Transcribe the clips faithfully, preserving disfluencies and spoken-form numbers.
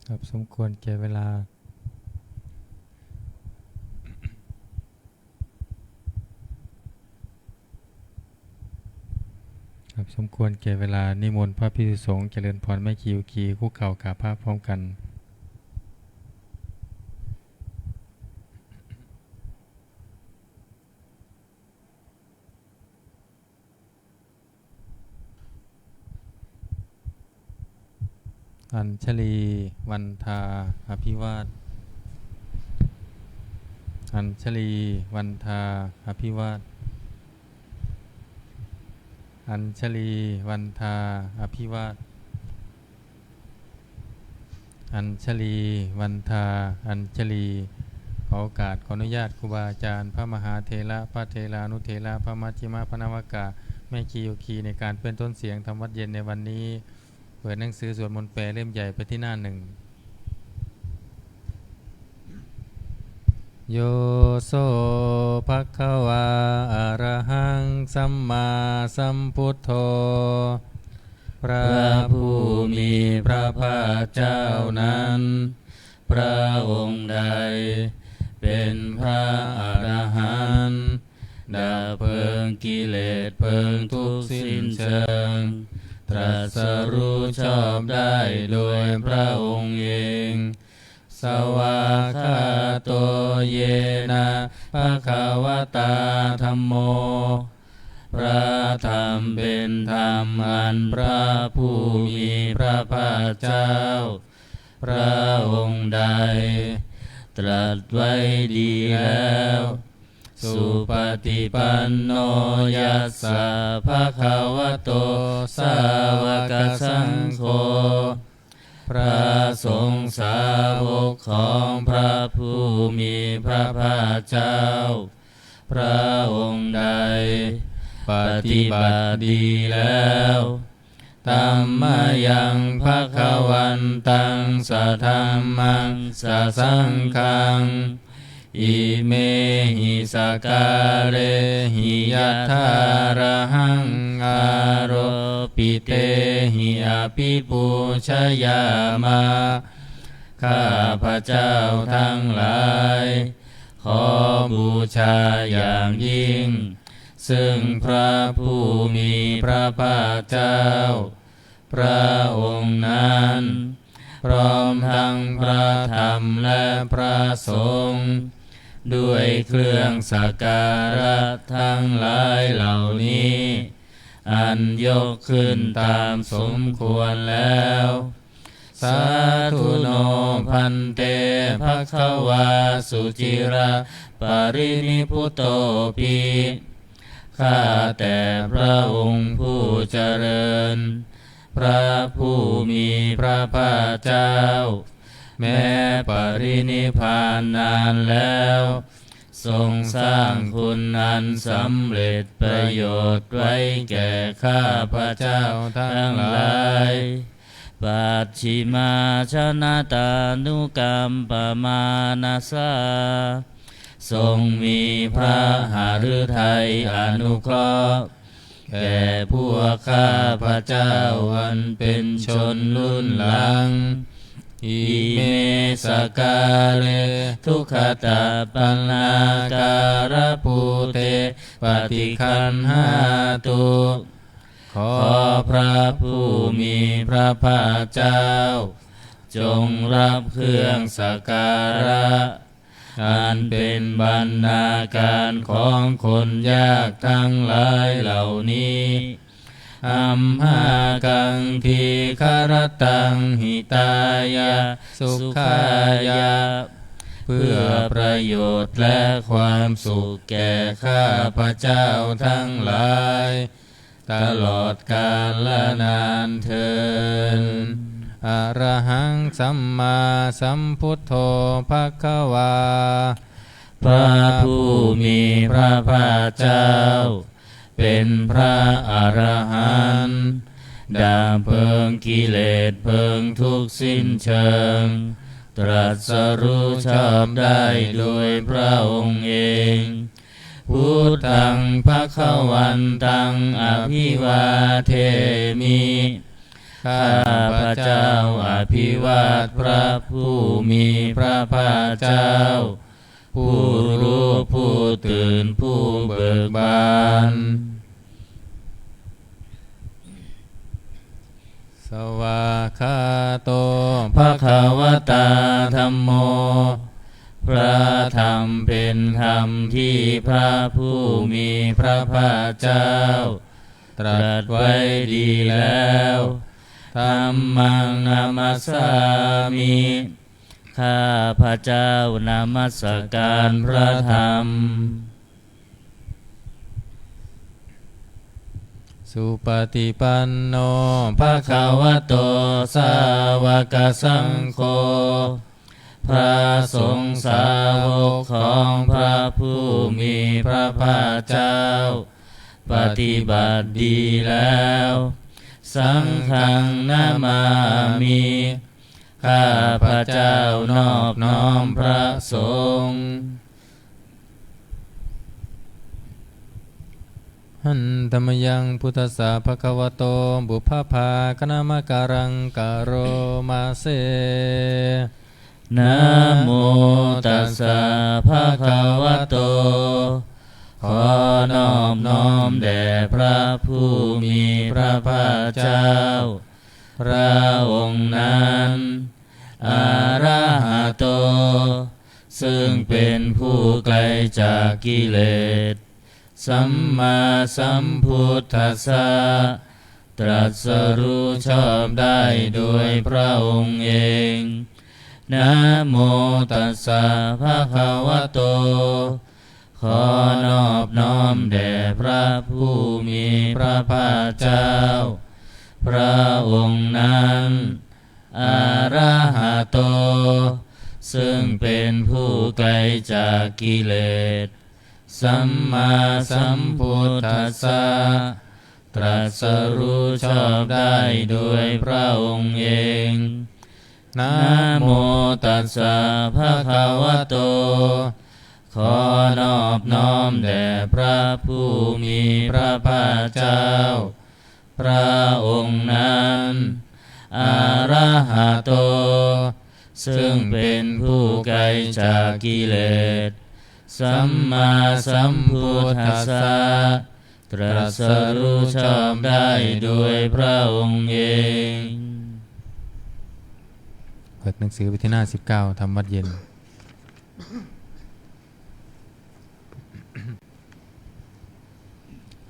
ครับ สมควรแก่เวลา ครับ สมควรแก่เวลา นิมนต์พระภิกษุสงฆ์เจริญพรแม่ชีอุคี คุกเข่ากราบพระพร้อมกัน Añjalī vandā abhivād. Añjalī vandā abhivād. Añjalī vandā abhivād. Añjalī vandā añjalī. ขอโอกาส ขออนุญาตครูบาอาจารย์ พระมหาเถระ พระเถรานุเถระ พระมัชฌิมะ พระนวกะ แม่ชีอุคี ในการเปื้อนต้นเสียงธรรมวัตรเย็นในวันนี้ เปิดหนังสือสวดมนต์แปลเล่มใหญ่ไปที่หน้าหนึ่ง Yo so bhagavā arahaṃ sammāsambuddho พระผู้มีพระภาคเจ้านั้น พระองค์ใดเป็นพระอรหันต์ ดับเพลิงกิเลสเพลิงทุกข์สิ้นเชิง ตรัสรู้ชอบได้โดยพระองค์เอง Svākkhāto yena bhagavatā dhammo พระธรรมเป็นธรรมอันพระผู้มีพระภาคเจ้า พระองค์ใด ตรัสไว้ดีแล้ว Supaṭipanno yassa bhagavato sāvakasaṅgho พระสงฆ์สาวกของพระผู้มีพระภาคเจ้า พระองค์ใด ปฏิบัติดีแล้ว Tammayaṃ bhagavantaṃ sadhammaṃ sasaṅghaṃ imehi sakkārehi yathārahaṃ āropitehi abhipūjayāma. ข้าพเจ้าทั้งหลาย ขอบูชาอย่างยิ่ง ซึ่งพระผู้มีพระภาคเจ้า พระองค์นั้น พร้อมทั้งพระธรรมและพระสงฆ์ ด้วยเครื่องสักการะทั้งหลายเหล่านี้ อันยกขึ้นตามสมควรแล้ว Sādhu no bhante bhagavā suciraparinibbutopi. ข้าแต่พระองค์ผู้เจริญ พระผู้มีพระภาคเจ้า แม้ปรินิพพานนานแล้ว ทรงสร้างคุณอันสำเร็จประโยชน์ไว้แก่ข้าพเจ้าทั้งหลาย Pacchimājanatānukampamānasā ทรงมีพระหฤทัยอนุเคราะห์ แก่พวกข้าพเจ้าอันเป็นชนรุ่นหลัง Ime sakkāre duggatapaṇṇākārabhūte paṭiggaṇhātu. ขอพระผู้มีพระภาคเจ้า จงรับเครื่องสักการะ อันเป็นบรรณาการของคนยากทั้งหลายเหล่านี้ Amhākaṃ dīgharattaṃ hitāya sukhāya เพื่อประโยชน์และความสุขแก่ข้าพเจ้าทั้งหลาย ตลอดกาลนานเทอญ Arahaṃ sammāsambuddho bhagavā พระผู้มีพระภาคเจ้า เป็นพระอรหันต์ ดับเพลิงกิเลสเพลิงทุกข์สิ้นเชิง ตรัสรู้ชอบได้โดยพระองค์เอง Buddhaṃ bhagavantaṃ abhivādemi ข้าพเจ้าอภิวาทพระผู้มีพระภาคเจ้า ผู้รู้ผู้ตื่นผู้เบิกบาน Svākkhāto bhagavatā dhammo. พระธรรมเป็นธรรมที่พระผู้มีพระภาคเจ้า ตรัสไว้ดีแล้ว Dhammaṃ namassāmi. ข้าพเจ้านมัสการพระธรรม Supaṭipanno bhagavato sāvakasaṅgho. พระสงฆ์สาวกของพระผู้มีพระภาคเจ้า ปฏิบัติดีแล้ว Saṅghaṃ namāmi. ข้าพเจ้านอบน้อมพระสงฆ์ Handa mayaṃ buddhassa bhagavato pubbabhāganamakāraṃ karoma se. Namo tassa bhagavato. ขอนอบน้อมแด่พระผู้มีพระภาคเจ้า พระองค์นั้น arahato ซึ่งเป็นผู้ไกลจากกิเลส sammāsambuddhassa ตรัสรู้ชอบได้โดยพระองค์เอง Namo tassa bhagavato. ขอนอบน้อมแด่พระผู้มีพระภาคเจ้า พระองค์นั้น arahato ซึ่งเป็นผู้ไกลจากกิเลส sammāsambuddhassa ตรัสรู้ชอบได้โดยพระองค์เอง Namo tassa bhagavato. ขอนอบน้อมแด่พระผู้มีพระภาคเจ้า พระองค์นั้น arahato ซึ่งเป็นผู้ไกลจากกิเลส sammāsambuddhassa ตรัสรู้ชอบได้โดยพระองค์เอง เปิดหนังสือไปที่หน้าสิบเก้า ทำวัดเย็น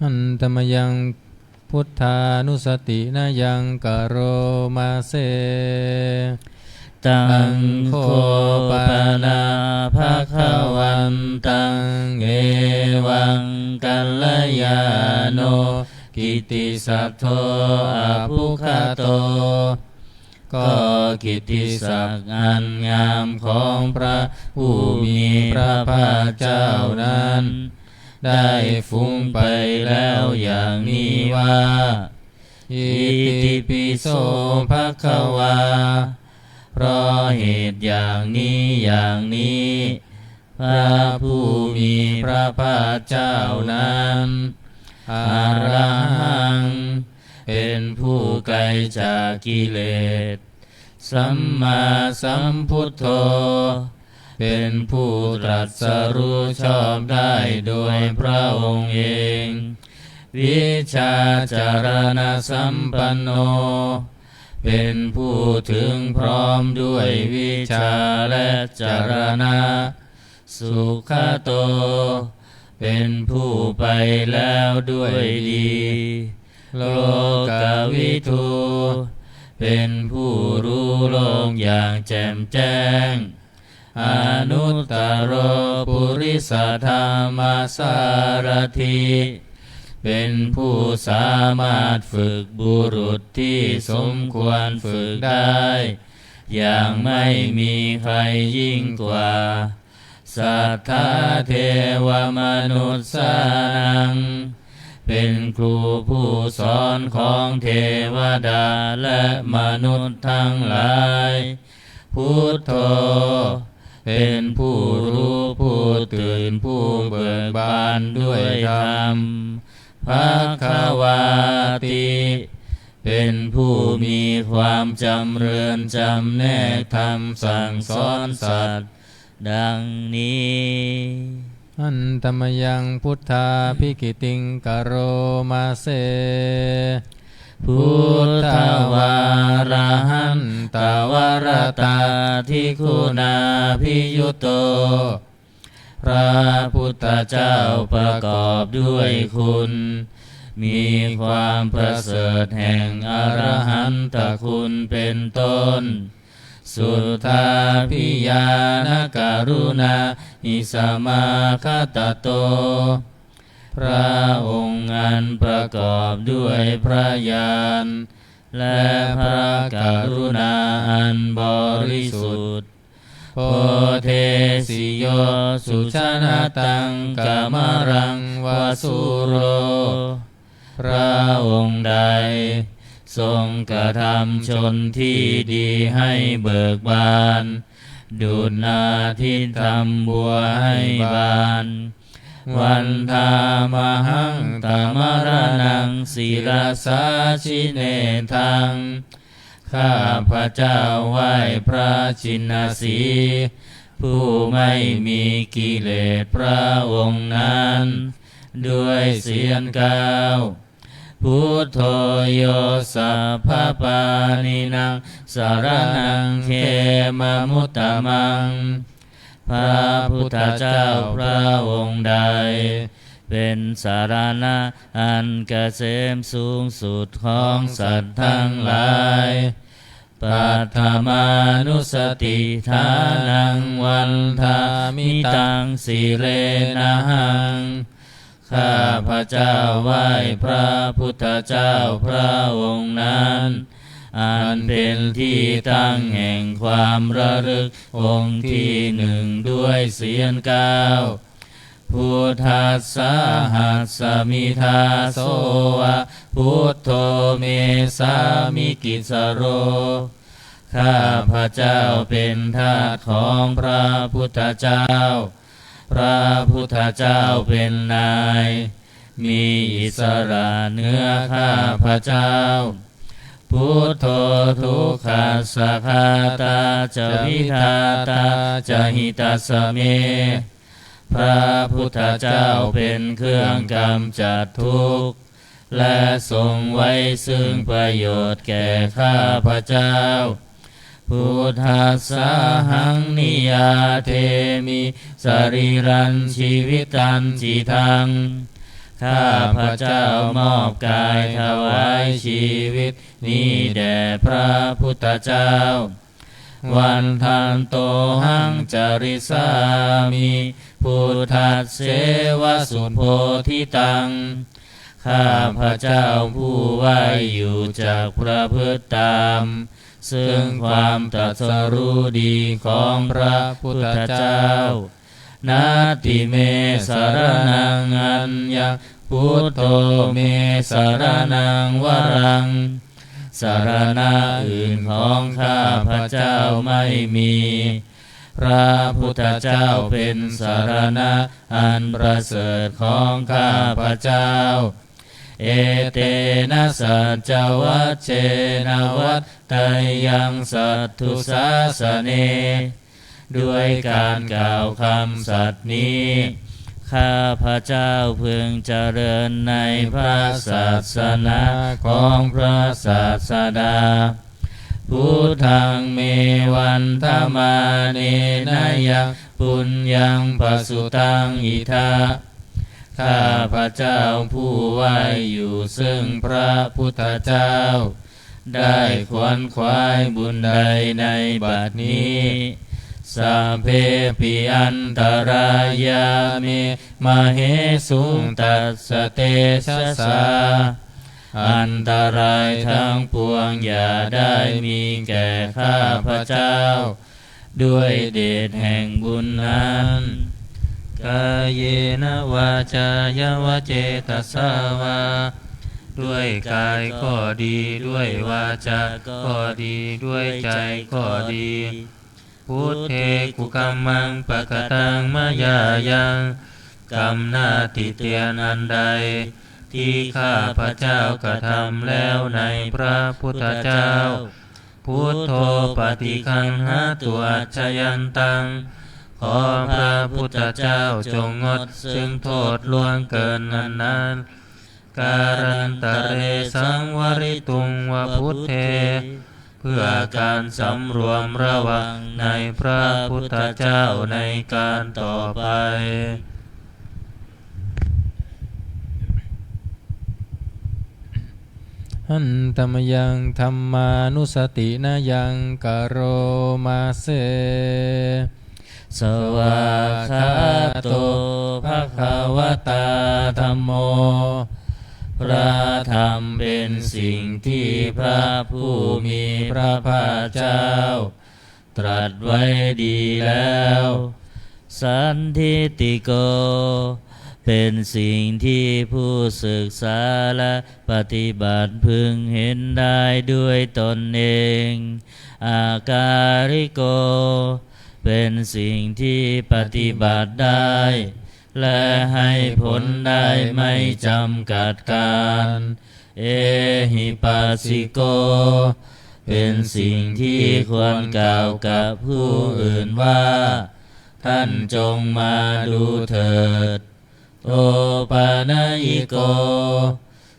Handa mayaṃ buddhānussatinayaṃ karoma se. Taṃ kho pana bhagavantaṃ evaṃ kalyāṇo kittisaddo abbhuggato. ก็กิตติศักดิ์อันงามของพระผู้มีพระภาคเจ้านั้น ได้ฟุ้งไปแล้วอย่างนี้ว่า Itipi so bhagavā. เพราะเหตุอย่างนี้อย่างนี้ พระผู้มีพระภาคเจ้านั้น arahaṃ เป็นผู้ไกลจากกิเลส sammāsambuddho เป็นผู้ตรัสรู้ชอบได้โดยพระองค์เอง vijjācaraṇasampanno เป็นผู้ถึงพร้อมด้วยวิชชาและจรณะ sugato เป็นผู้ไปแล้วด้วยดี lokavidū เป็นผู้รู้โลกอย่างแจ่มแจ้ง anuttaro purisadammasārathi เป็นผู้สามารถฝึกบุรุษที่สมควรฝึกได้ อย่างไม่มีใครยิ่งกว่า satthā devamanussānaṃ เป็นครูผู้สอนของเทวดาและมนุษย์ทั้งหลาย buddho เป็นผู้รู้ผู้ตื่นผู้เบิกบานด้วยธรรม bhagavāti เป็นผู้มีความจำเริญจำแนกธรรมสั่งสอนสัตว์ ดังนี้ Hantamayaṃ buddhābhigītiṃ karoma se. Buddhavārahantavaratatthiguṇābhiyutto. พระพุทธเจ้าประกอบด้วยคุณ มีความประเสริฐแห่งอรหันตคุณเป็นต้น Suddhābhiñāṇakaruṇāhi samāgatatto. พระองค์อันประกอบด้วยพระญาณ และพระกรุณาอันบริสุทธิ์ Bodhesi yo sujanataṃ kamalaṃ va sūro. พระองค์ใดทรงกระทำชนที่ดีให้เบิกบาน ดุจอาทิตย์ทำบัวให้บาน Vandāmahaṃ tamaraṇaṃ sirasā jinendaṃ. ข้าพเจ้าไหว้พระจินสีห์ ผู้ไม่มีกิเลสพระองค์นั้น ด้วยเสียงกล่าว Buddho yo sabbapāṇīnaṃ saraṇaṃ khemamuttamaṃ. พระพุทธเจ้าพระองค์ใด เป็นสรณะอันเกษมสูงสุดของสัตว์ทั้งหลาย Paṭhamānussatiṭṭhānaṃ vandāmi taṃ sirenahaṃ. ข้าพเจ้าไหว้พระพุทธเจ้าพระองค์นั้น อันเป็นที่ตั้งแห่งความระลึกองค์ที่หนึ่งด้วยเสียงกล่าว Buddhassāhasmi dāso va buddho me sāmikissaro. ข้าพเจ้าเป็นทาสของพระพุทธเจ้า พระพุทธเจ้าเป็นนาย มีอิสระเหนือข้าพเจ้า Buddho dukkhassa ghātā ca vidhātā ca hitassa me. พระพุทธเจ้าเป็นเครื่องกำจัดทุกข์ และทรงไว้ซึ่งประโยชน์แก่ข้าพเจ้า Buddhassāhaṃ niyyādemi sarīrañjīvitañcidaṃ. ข้าพเจ้ามอบกายถวายชีวิตนี้แด่พระพุทธเจ้า Vandantohaṃ carissāmi buddhasseva suhuṭṭhitaṃ. ข้าพเจ้าผู้ไหว้อยู่จักประพฤติตาม ซึ่งความตรัสรู้ดีของพระพุทธเจ้า Natthi me saraṇaṃ aññaṃ buddho me saraṇaṃ varaṃ. สรณะอื่นของข้าพเจ้าไม่มี พระพุทธเจ้าเป็นสรณะอันประเสริฐของข้าพเจ้า Etena saccavajjena vaḍḍheyyaṃ satthu sāsane. ด้วยการกล่าวคำสัตย์นี้ ข้าพเจ้าพึงเจริญในพระศาสนาของพระศาสดา Buddhaṃ me vandamānena yaṃ puññaṃ pasutaṃ idha. ข้าพเจ้าผู้ไหว้อยู่ซึ่งพระพุทธเจ้า ได้ขวนขวายบุญใดในบัดนี้ Sabbepi antarāyā me māhesuṃ tassa tejasā. อันตรายทั้งปวงอย่าได้มีแก่ข้าพเจ้า ด้วยเดชแห่งบุญนั้น Kāyena vācāya va cetasā vā. ด้วยกายก็ดี ด้วยวาจาก็ดี ด้วยใจก็ดี Buddhe kukammaṃ pakataṃ mayā yaṃ. กรรมหน้าติเตียนอันใด ที่ข้าพเจ้ากระทำแล้วในพระพุทธเจ้า Buddho paṭiggaṇhātu accayantaṃ ขอพระพุทธเจ้าจงงดซึ่งโทษล่วงเกินนั้นๆ Kālantare saṃvarituṃ va buddhe เพื่อการสำรวมระวังในพระพุทธเจ้าในการต่อไป Handa mayaṃ dhammānussatinayaṃ karoma se. Svākkhāto bhagavatā dhammo. พระธรรมเป็นสิ่งที่พระผู้มีพระภาคเจ้า ตรัสไว้ดีแล้ว Sandiṭṭhiko เป็นสิ่งที่ผู้ศึกษาและปฏิบัติพึงเห็นได้ด้วยตนเอง Akāliko เป็นสิ่งที่ปฏิบัติได้ และให้ผลได้ไม่จำกัดกาล Ehipassiko เป็นสิ่งที่ควรกล่าวกับผู้อื่นว่า ท่านจงมาดูเถิด Opanayiko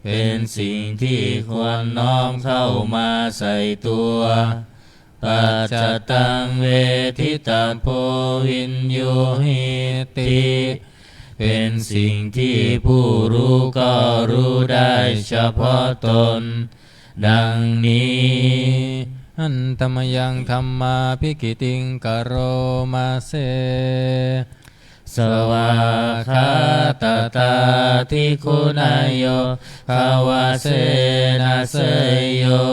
เป็นสิ่งที่ควรน้อมเข้ามาใส่ตัว Paccattaṃ veditabbo viññūhīti เป็นสิ่งที่ผู้รู้ก็รู้ได้เฉพาะตน ดังนี้ Handa mayaṃ dhammābhigītiṃ karoma se. Svākkhātatādiguṇayogavasena seyyo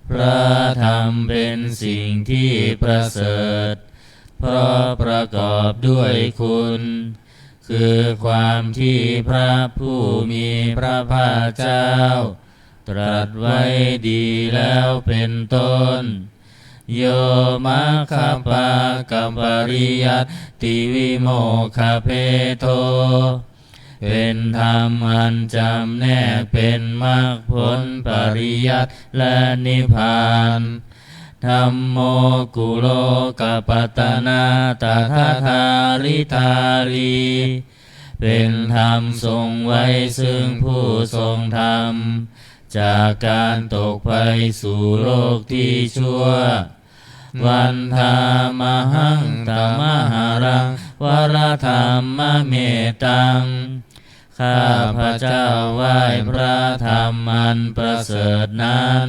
พระธรรมเป็นสิ่งที่ประเสริฐ เพราะประกอบด้วยคุณ คือความที่พระผู้มีพระภาคเจ้า ตรัสไว้ดีแล้วเป็นต้น Yo maggapākapariyattivimokkhabhedo เป็นธรรมอันจำแนกเป็นมรรคผลปริยัติและนิพพาน Dhammo kulokapatanā tadadhāridhārī เป็นธรรมทรงไว้ซึ่งผู้ทรงธรรม จากการตกไปสู่โลกที่ชั่ว Vandāmahaṃ tamaharaṃ varadhammametaṃ ข้าพเจ้าไหว้พระธรรมอันประเสริฐนั้น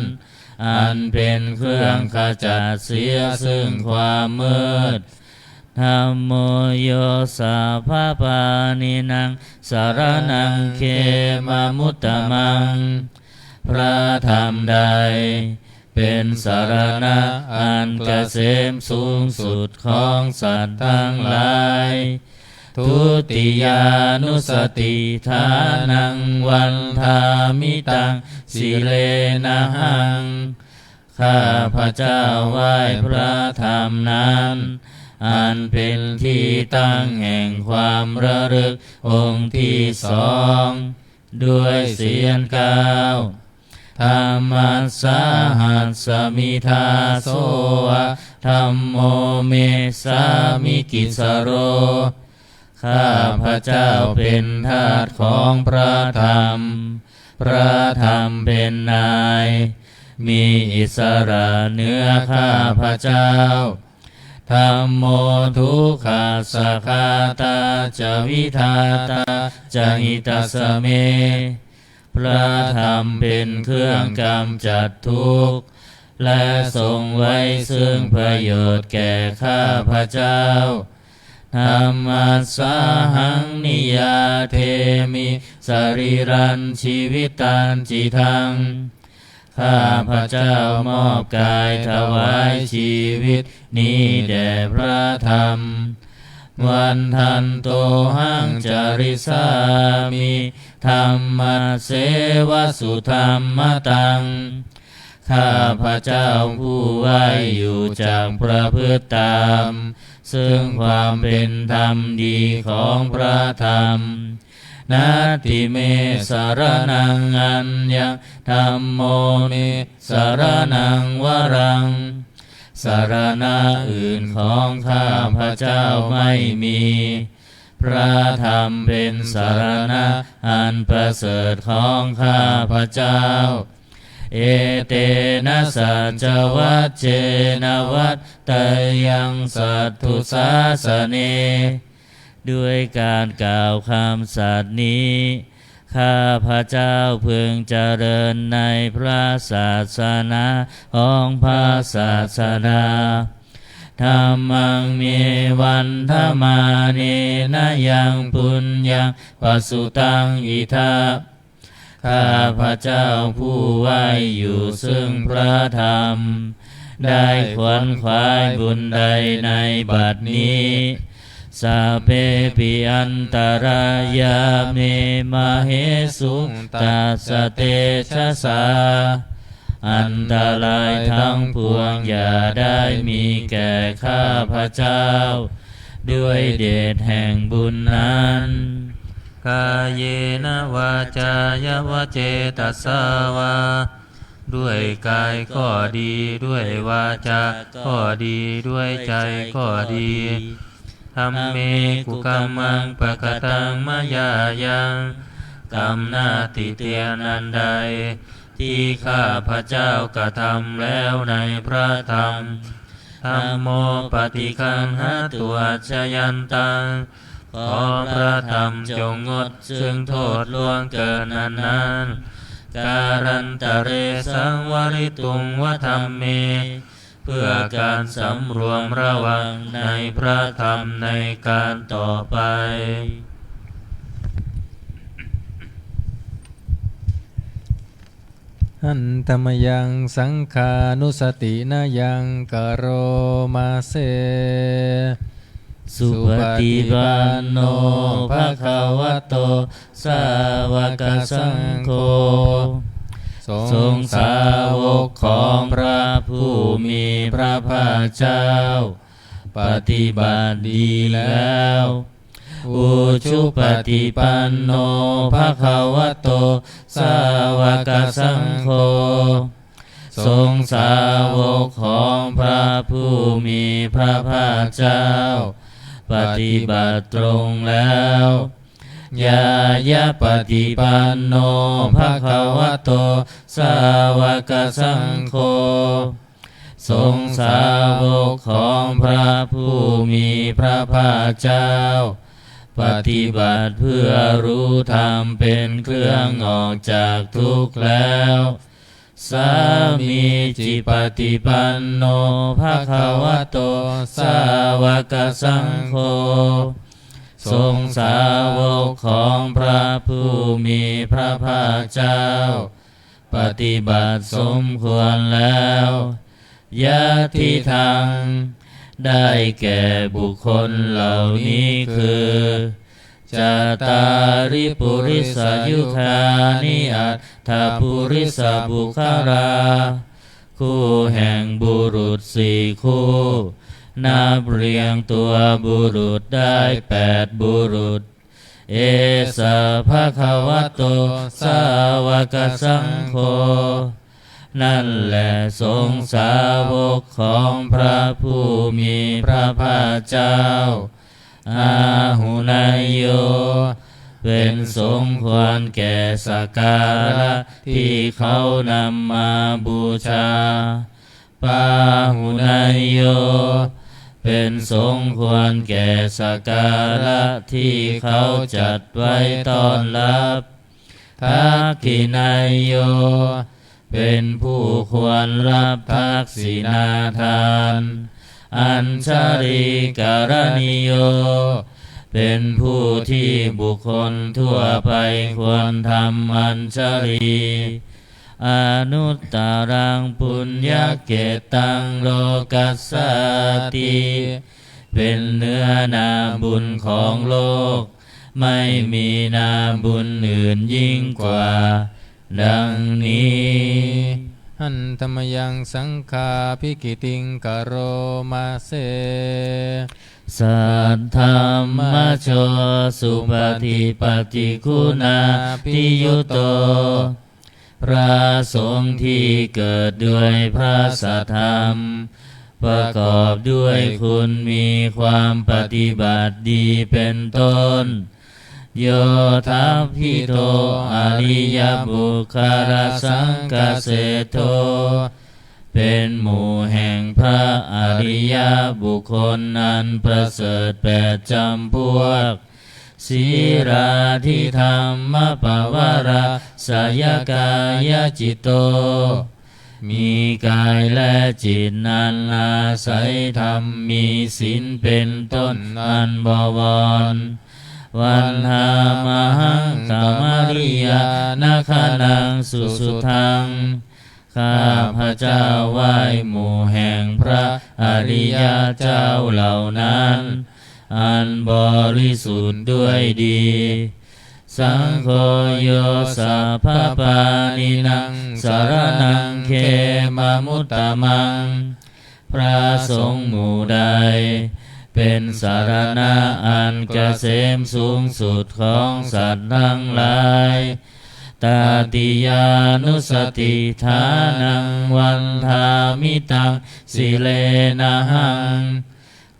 อันเป็นเครื่องขจัดเสียซึ่งความมืด Dhammo yo sabbapāṇīnaṃ saraṇaṃ khemamuttamaṃ พระธรรมใด เป็นสรณะอันเกษมสูงสุดของสัตว์ทั้งหลาย Dutiyānussatiṭṭhānaṃ vandāmi taṃ sirenahaṃ ข้าพเจ้าไหว้พระธรรมนั้น อันเป็นที่ตั้งแห่งความระลึกองค์ที่สอง ด้วยเสียงกล่าว Dhammassāhasmi dāso va dhammo me sāmikissaro ข้าพเจ้าเป็นทาสของพระธรรม พระธรรมเป็นนาย มีอิสระเหนือข้าพเจ้า Dhammo dukkhassa ghātā ca vidhātā ca hitassa me พระธรรมเป็นเครื่องกำจัดทุกข์ และทรงไว้ซึ่งประโยชน์แก่ข้าพเจ้า Dhammassāhaṃ niyyādemi sarīrañjīvitañcidaṃ ข้าพเจ้ามอบกายถวายชีวิตนี้แด่พระธรรม Vandantohaṃ carissāmi dhammasseva sudhammataṃ ข้าพเจ้าผู้ไหว้อยู่จักประพฤติตาม ซึ่งความเป็นธรรมดีของพระธรรม Natthi me saraṇaṃ aññaṃ, dhammo me saraṇaṃ varaṃ. สรณะอื่นของข้าพเจ้าไม่มี พระธรรมเป็นสรณะอันประเสริฐของข้าพเจ้า Etena saccavajjena vaḍḍheyyaṃ satthu sāsane. ด้วยการกล่าวคำสัตย์นี้ ข้าพเจ้าพึงเจริญในพระศาสนาของพระศาสดา Dhammaṃ me vandamānena yaṃ puññaṃ pasutaṃ idha. ข้าพเจ้าผู้ไหว้อยู่ซึ่งพระธรรม ได้ขวนขวายบุญใดในบัดนี้ Sabbepi antarāyā me māhesuṃ tassa tejasā. อันตรายทั้งปวงอย่าได้มีแก่ข้าพเจ้า ด้วยเดชแห่งบุญนั้น Kāyena vācāya va cetasā vā. ด้วยกายก็ดี ด้วยวาจาก็ดี ด้วยใจก็ดี Dhamme kukammaṃ pakataṃ mayā yaṃ. กรรมหน้าติเตียนอันใด ที่ข้าพเจ้ากระทำแล้วในพระธรรม Dhammo paṭiggaṇhatu accayantaṃ. ขอพระธรรมจงงดซึ่งโทษล่วงเกินอันนั้น Kālantare saṃvarituṃ va dhamme. เพื่อการสำรวมระวังในพระธรรมในการต่อไป Handa mayaṃ saṅghānussatinayaṃ karoma se. Supaṭipanno bhagavato sāvakasaṅgho. สงฆ์สาวกของพระผู้มีพระภาคเจ้า ปฏิบัติดีแล้ว Ujupaṭipanno bhagavato sāvakasaṅgho. สงฆ์สาวกของพระผู้มีพระภาคเจ้า ปฏิบัติตรงแล้ว Ñāyapaṭipanno bhagavato sāvakasaṅgho. สงฆ์สาวกของพระผู้มีพระภาคเจ้า ปฏิบัติเพื่อรู้ธรรมเป็นเครื่องออกจากทุกข์แล้ว Sāmīcipaṭipanno bhagavato sāvakasaṅgho. สงฆ์สาวกของพระผู้มีพระภาคเจ้า ปฏิบัติสมควรแล้ว Yadidaṃ ได้แก่บุคคลเหล่านี้คือ Cattāri purisayugāni aṭṭha purisapuggalā. คู่แห่งบุรุษสี่คู่ นับเรียงตัวบุรุษได้แปดบุรุษ Esa bhagavato sāvakasaṅgho. นั่นแหละสงฆ์สาวกของพระผู้มีพระภาคเจ้า Āhuneyyo เป็นสมควรแก่สักการะที่เขานำมาบูชา Pāhuneyyo เป็นสมควรแก่สักการะที่เขาจัดไว้ต้อนรับ Dakkhiṇeyyo เป็นผู้ควรรับทักษิณาทาน Añjalikaraṇīyo เป็นผู้ที่บุคคลทั่วไปควรทำอัญชลี Anuttaraṃ puññakkhettaṃ lokassāti เป็นเนื้อนาบุญของโลก ไม่มีนาบุญอื่นยิ่งกว่า ดังนี้ Handa mayaṃ saṅghābhigītiṃ karoma se. Saddhammajo supaṭipattiguṇābhiyutto พระสงฆ์ที่เกิดด้วยพระสัทธรรม ประกอบด้วยคุณมีความปฏิบัติดีเป็นต้น Yotthappito ariyapuggalasaṅghaseṭṭho เป็นหมู่แห่งพระอริยบุคคลอันประเสริฐแปดจำพวก Sīlādidhammapavarāsayakāyacitto มีกายและจิตนั้นอาศัยธรรมมีศีลเป็นต้นอันบวร Vandāmahaṃ tamariyanāgaṇaṃ susuddhaṃ ข้าพเจ้าไหว้หมู่แห่งพระอริยเจ้าเหล่านั้น อันบริสุทธิ์ด้วยดี Saṅgho yo sabbapāṇīnaṃ saraṇaṃ khemamuttamaṃ พระสงฆ์หมู่ใด เป็นสรณะอันเกษมสูงสุดของสัตว์ทั้งหลาย Tatiyānussatiṭṭhānaṃ vandāmi taṃ sirenahaṃ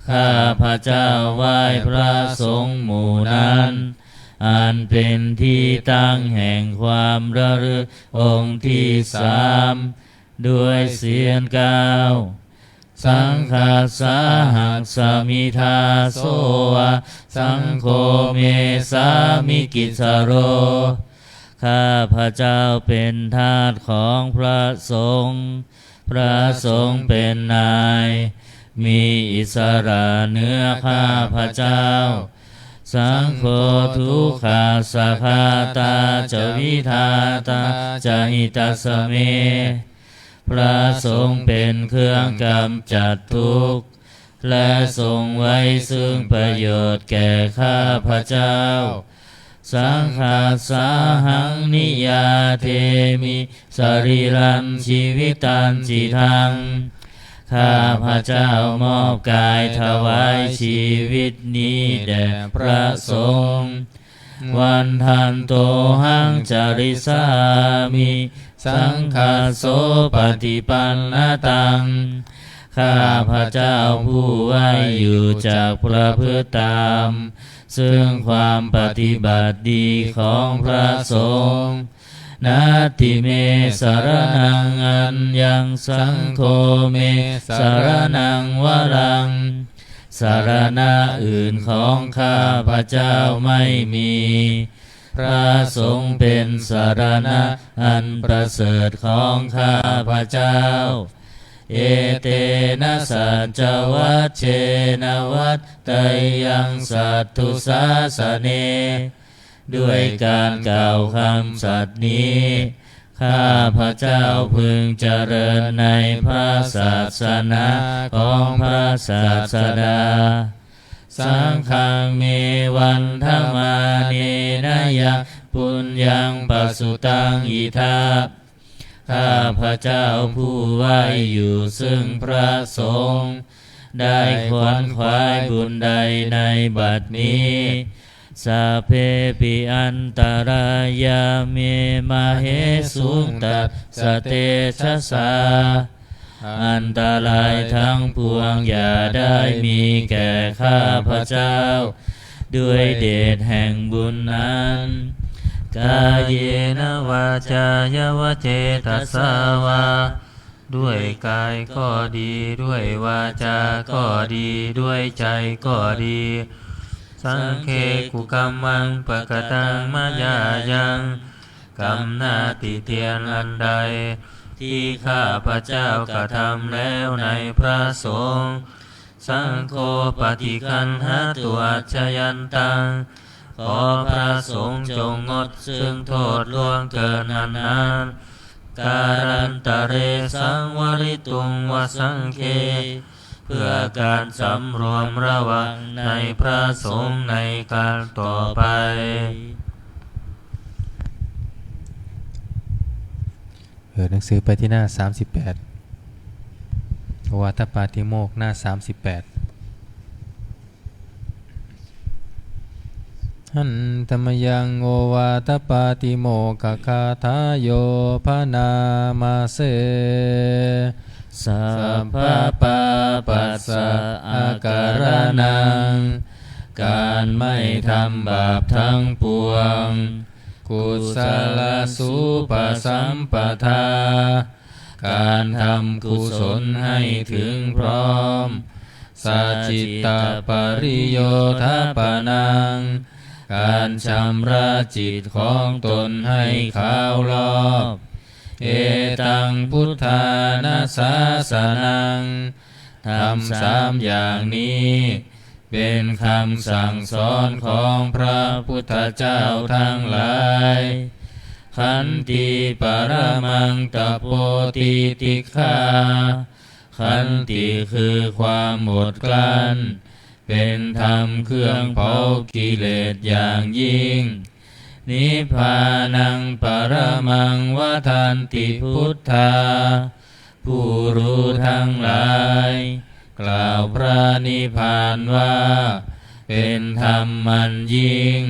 ข้าพเจ้าไหว้พระสงฆ์หมู่นั้น อันเป็นที่ตั้งแห่งความระลึกองค์ที่สาม ด้วยเสียงกล่าว Saṅghassa hassami dāso va, saṅgho me sāmikissaro ข้าพเจ้าเป็นทาสของพระสงฆ์ พระสงฆ์เป็นนาย มีอิสระเหนือข้าพเจ้า Saṅgho dukkhassa ghātā ca vidhātā ca hitassa me พระสงฆ์เป็นเครื่องกำจัดทุกข์ และทรงไว้ซึ่งประโยชน์แก่ข้าพเจ้า Saṅghassahaṃ niyyādemi sarīrañjīvitañcidaṃ ข้าพเจ้ามอบกายถวายชีวิตนี้แด่พระสงฆ์ Vandantohaṃ carissāmi saṅghassopaṭipannataṃ ข้าพเจ้าผู้ไหว้อยู่จักประพฤติตาม ซึ่งความปฏิบัติดีของพระสงฆ์ Natthi me saraṇaṃ aññaṃ, saṅgho me saraṇaṃ varaṃ สรณะอื่นของข้าพเจ้าไม่มี พระสงฆ์เป็นสรณะอันประเสริฐของข้าพเจ้า Etena saccavajjena vaḍḍheyyaṃ satthu sāsane ด้วยการกล่าวคำสัตย์นี้ ข้าพเจ้าพึงเจริญในพระศาสนาของพระศาสดา Saṅghaṃ me vandamānena yaṃ puññaṃ pasutaṃ idha ข้าพเจ้าผู้ไหว้อยู่ซึ่งพระสงฆ์ ได้ขวนขวายบุญใดในบัดนี้ Sabbepi antarāyā me māhesuṃ tassa tejasā อันตรายทั้งปวงอย่าได้มีแก่ข้าพเจ้า ด้วยเดชแห่งบุญนั้น Kāyena vācāya va cetasā vā ด้วยกายก็ดี ด้วยวาจาก็ดี ด้วยใจก็ดี Saṅghe kukammaṃ pakataṃ mayā yaṃ กรรมหน้าติเตียนอันใด ที่ข้าพเจ้ากระทำแล้วในพระสงฆ์ Saṅgho paṭiggaṇhatu accayantaṃ ขอพระสงฆ์จงงดซึ่งโทษล่วงเกินอันนั้น Kālantare saṃvarituṃ va saṅghe เพื่อการสำรวมระวังในพระสงฆ์ในการต่อไป เปิดหนังสือไปที่หน้าสามสิบแปด โอวาทปาติโมกข์หน้าสามสิบแปด Handa mayaṃ ovātapātimokkhagāthāyo bhaṇāma se. Sabbapāpassa akaraṇaṃ การไม่ทำบาปทั้งปวง Kusalasupasampadā การทำกุศลให้ถึงพร้อม Sacittapariyothapanaṃ การชำระจิตของตนให้ขาวรอบ Etaṃ buddhāna sāsanaṃ ธรรมสามอย่างนี้ เป็นคำสั่งสอนของพระพุทธเจ้าทั้งหลาย Khanti paramaṃ tapo titikkhā Khanti คือความอดกลั้น เป็นธรรมเครื่องเผากิเลสอย่างยิ่ง Nibbānaṃ paramaṃ vadanti buddhā ผู้รู้ทั้งหลาย กล่าวพระนิพพานว่า เป็นธรรมอันยิ่ง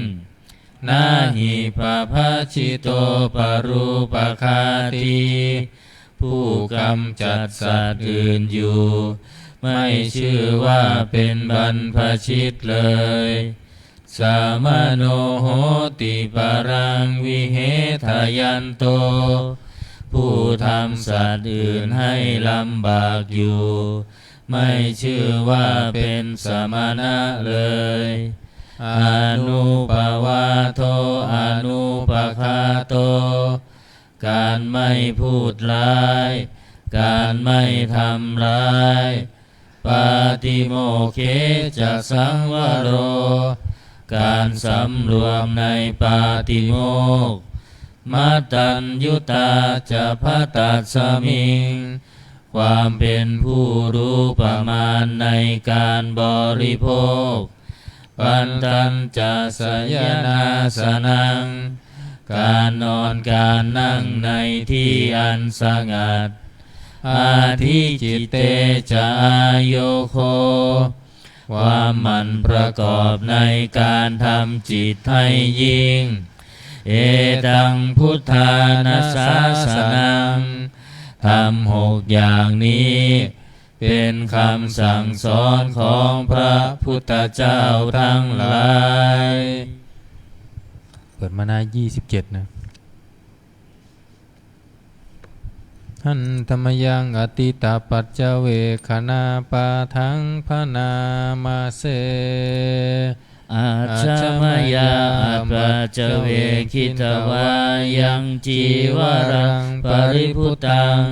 Na hi pabajito parūpaghātī ผู้กำจัดสัตว์อื่นอยู่ ไม่ชื่อว่าเป็นบรรพชิตเลย Samaṇo hoti paraṃ vihetayanto ผู้ทำสัตว์อื่นให้ลำบากอยู่ ไม่ชื่อว่าเป็นสมณะเลย Anupavādo anupaghāto การไม่พูดร้าย การไม่ทำร้าย Pātimokkhe ca saṃvaro การสำรวมในปาติโมกข์ Mataññutā ca bhaddasmiṃ ความเป็นผู้รู้ประมาณในการบริโภค Pantañca sayanāsanaṃ การนอนการนั่งในที่อันสงัด Adhicitte ca āyogo ความหมั่นประกอบในการทำจิตให้ยิ่ง Etaṃ buddhāna sāsanaṃ ธรรมหกอย่างนี้ เป็นคำสั่งสอนของพระพุทธเจ้าทั้งหลาย เปิดมาหน้ายี่สิบเจ็ดนะ Handa mayaṃ atītapaccavekkhaṇapāṭhaṃ bhaṇāma se. Ajja maya appaccavekkhitvā yaṃ cīvaraṃ paribhuttaṃ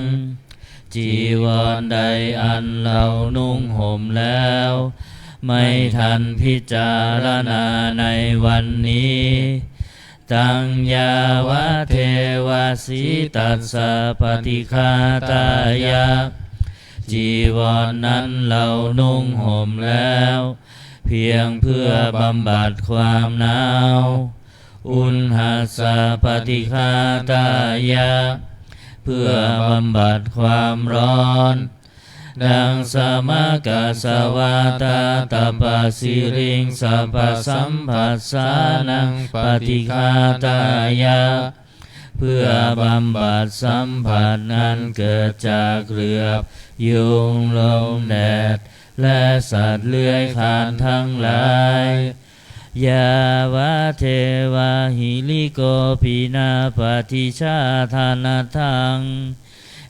จีวรใดอันเรานุ่งห่มแล้ว ไม่ทันพิจารณาในวันนี้ Taṃ yāvadeva sītassa paṭighātāya จีวรนั้นเรานุ่งห่มแล้ว เพียงเพื่อบำบัดความหนาว Uṇhassa paṭighātāya เพื่อบำบัดความร้อน Dasamakassa vātātapasiriṃsapasamphassānaṃ paṭighātāya เพื่อบำบัดสัมผัสอันเกิดจากเหลือบ ยุง ลม แดด และสัตว์เลื้อยคลานทั้งหลาย Yāvadeva hirikopinapaṭicchādanatthaṃ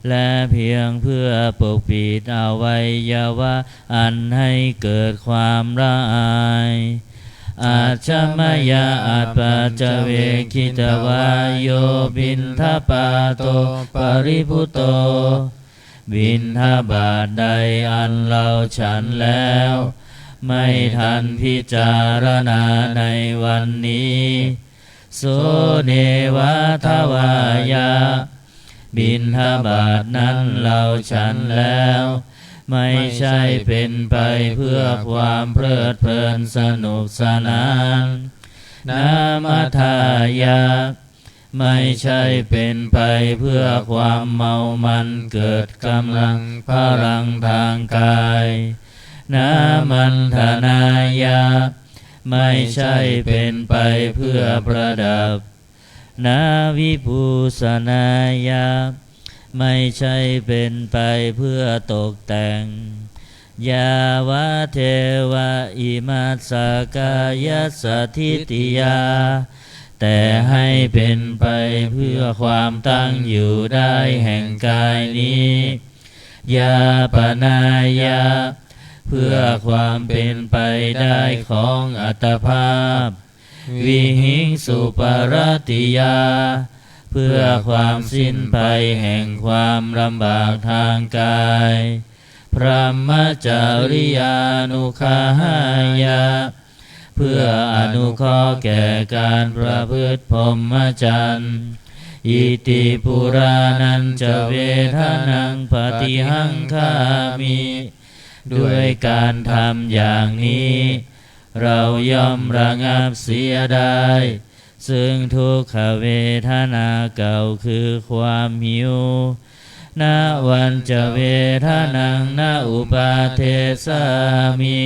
และเพียงเพื่อปกปิดอวัยวะอันให้เกิดความละอาย Ajja maya appaccavekkhitvā yo piṇḍapāto paribhutto บิณฑบาตใดอันเราฉันแล้ว ไม่ทันพิจารณาในวันนี้ So neva davāya บิณฑบาตนั้นเราฉันแล้ว ไม่ใช่เป็นไปเพื่อความเพลิดเพลินสนุกสนาน Na madāya ไม่ใช่เป็นไปเพื่อความเมามันเกิดกำลังพลังทางกาย Na maṇḍanāya ไม่ใช่เป็นไปเพื่อประดับ na vibhūsanāya ไม่ใช่เป็นไปเพื่อตกแต่ง yāvadeva imassa kāyassa ṭhitiyā แต่ให้เป็นไปเพื่อความตั้งอยู่ได้แห่งกายนี้ yāpanāya เพื่อความเป็นไปได้ของอัตภาพ vihiṃsuparatiyā เพื่อความสิ้นไปแห่งความลำบากทางกาย brahmacariyānuggahāya เพื่ออนุเคราะห์แก่การประพฤติพรหมจรรย์ iti purāṇañca vedanaṃ paṭihaṅkhāmi ด้วยการทำอย่างนี้ เราย่อมระงับเสียได้ ซึ่งทุกขเวทนาเก่าคือความหิว navañca vedanaṃ na uppādessāmi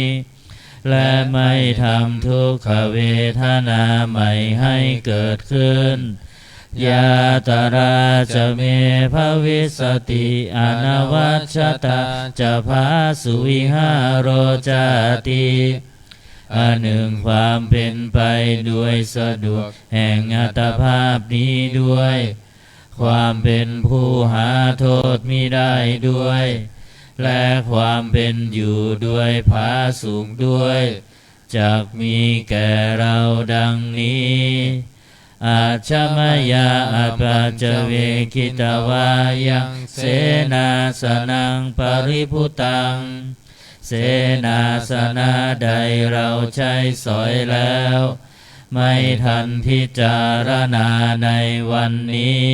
และไม่ทำทุกขเวทนาใหม่ให้เกิดขึ้น yātrā ca me bhavissati anavajjatā ca phāsuvihāro cāti อันหนึ่งความเป็นไปโดยสะดวกแห่งอัตภาพนี้ด้วย ความเป็นผู้หาโทษมิได้ด้วย และความเป็นอยู่โดยผาสุกด้วย จักมีแก่เราดังนี้ ajja mayā apaccavekkhitvā yaṃ senāsanaṃ paribhuttaṃ เสนาสนะใดเราใช้สอยแล้ว ไม่ทันพิจารณาในวันนี้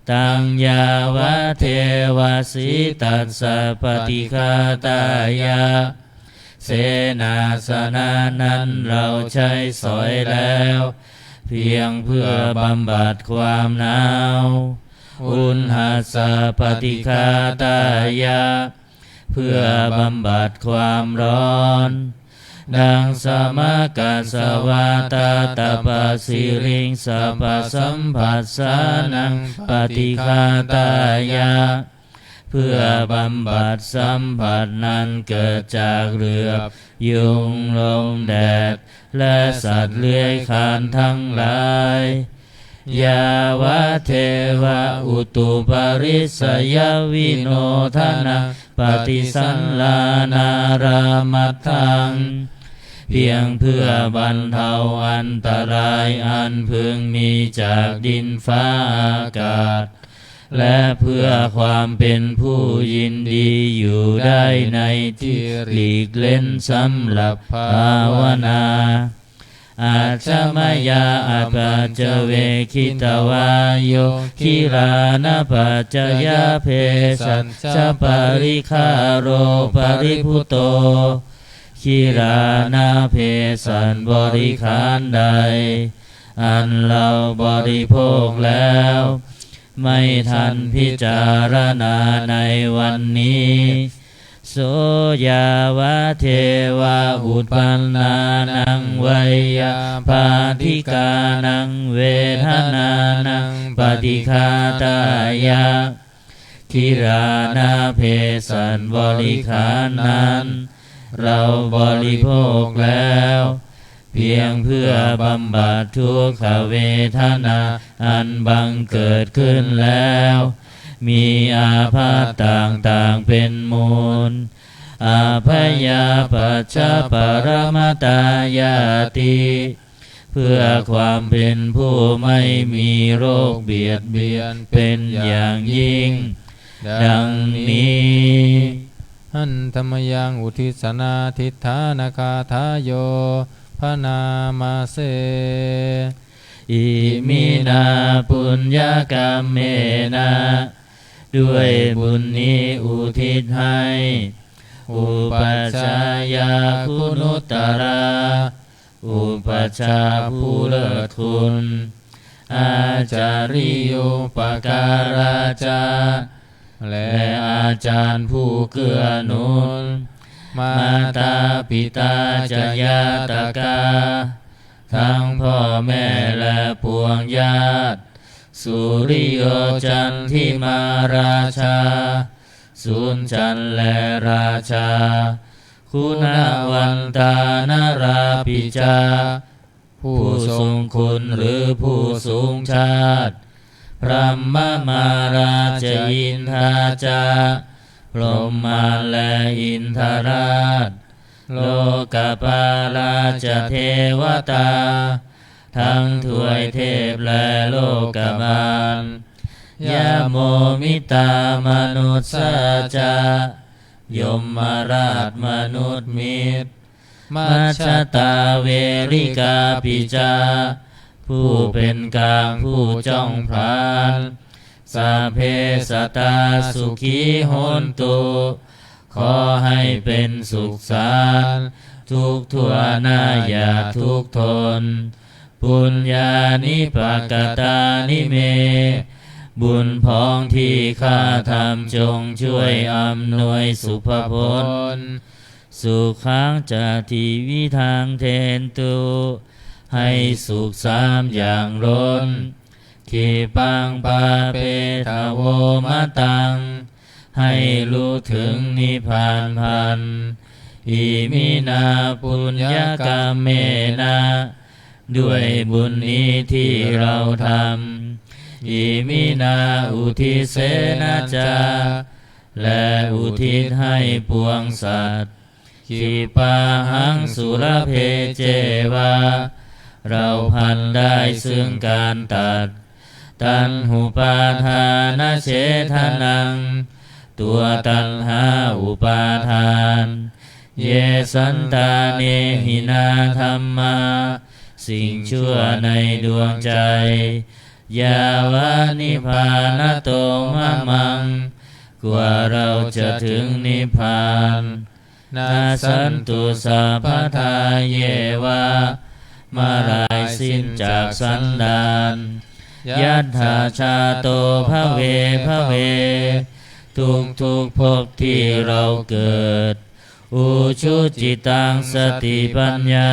taṃ yāvadeva sītassa paṭighātāya เสนาสนะนั้นเราใช้สอยแล้ว เพียงเพื่อบำบัดความหนาว uṇhassa paṭighātāya เพื่อบำบัดความร้อน daṃsamakasavātātapasiriṃsapasamphassānaṃ paṭighātāya เพื่อบำบัดสัมผัสนั้นเกิดจากเหลือบยุงลมแดด และสัตว์เลื้อยคลานทั้งหลาย yāvadeva utuparissayavinodanapaṭisallānārāmatthaṃ เพียงเพื่อบรรเทาอันตรายอันพึงมีจากดินฟ้าอากาศ และเพื่อความเป็นผู้ยินดีอยู่ได้ในที่หลีกเล่นสำหรับภาวนา ajja mayā apaccavekkhitvā yo gilānapaccayabhesajjaparikkhāro paribhutto กิลานาเภสัชบริขารใด อันเราบริโภคแล้ว ไม่ทันพิจารณาในวันนี้ so yāvadeva uppannānaṃ veyyābādhikānaṃ vedanānaṃ paṭighātāya กิลานาเภสัชบริขารนั้น เราบริโภคแล้ว เพียงเพื่อบำบัดทุกขเวทนาอันบังเกิดขึ้นแล้ว มีอาพาธต่างๆเป็นมูล abyāpajjhaparamatāyāti เพื่อความเป็นผู้ไม่มีโรคเบียดเบียนเป็นอย่างยิ่ง ดังนี้ Handa mayaṃ uddissanādhiṭṭhānagāthāyo bhaṇāma se. Iminā puññakammena ด้วยบุญนี้อุทิศให้ upajjhāyā guṇuttarā อุปัชฌาย์ผู้เลิศคุณ ācariyūpakārā ca และอาจารย์ผู้เกื้อหนุน mātā pitā ca ñātakā ทั้งพ่อแม่และปวงญาติ suriyo candimā rājā สุญจันทร์และราชา guṇavantā narāpi ca ผู้ทรงคุณหรือผู้สูงชาติ brahmamārā ca indā ca พรหมมารและอินทราช lokapālā ca devatā ทั้งทวยเทพและโลกบาล yamo mittā manussā ca ยมราชมนุษย์มิตร majjhattā verikāpi ca ผู้เป็นกลางผู้จ้องผลาญ sabbe sattā sukhī hontu ขอให้เป็นสุขสันต์ทุกทั่วหน้าอย่าทุกข์ทน puññāni pakatāni me บุญพองที่ข้าทำจงช่วยอำนวยสุภพล sukhaṃ ca tividhaṃ dentu ให้สุขสามอย่างล้น khippaṃ pāpetha vo mataṃ ให้รู้ถึงนิพพานพลัน iminā puññakammena ด้วยบุญนี้ที่เราทำ iminā uddisena ca และอุทิศให้ปวงสัตว์ khippāhaṃ sulabhe ceva เราพลันได้ซึ่งการตัด taṇhupādānachedanaṃ ตัวตัณหาอุปาทาน ye santāne hinā dhammā สิ่งชั่วในดวงใจ yāvanibbānato mamaṃ กว่าเราจะถึงนิพพาน nassantu sabbadā yeva เมื่อไรสิ้นจากสันดาน yattha jāto bhave bhave ทุกทุกๆภพที่เราเกิด ujucittaṃ satipaññā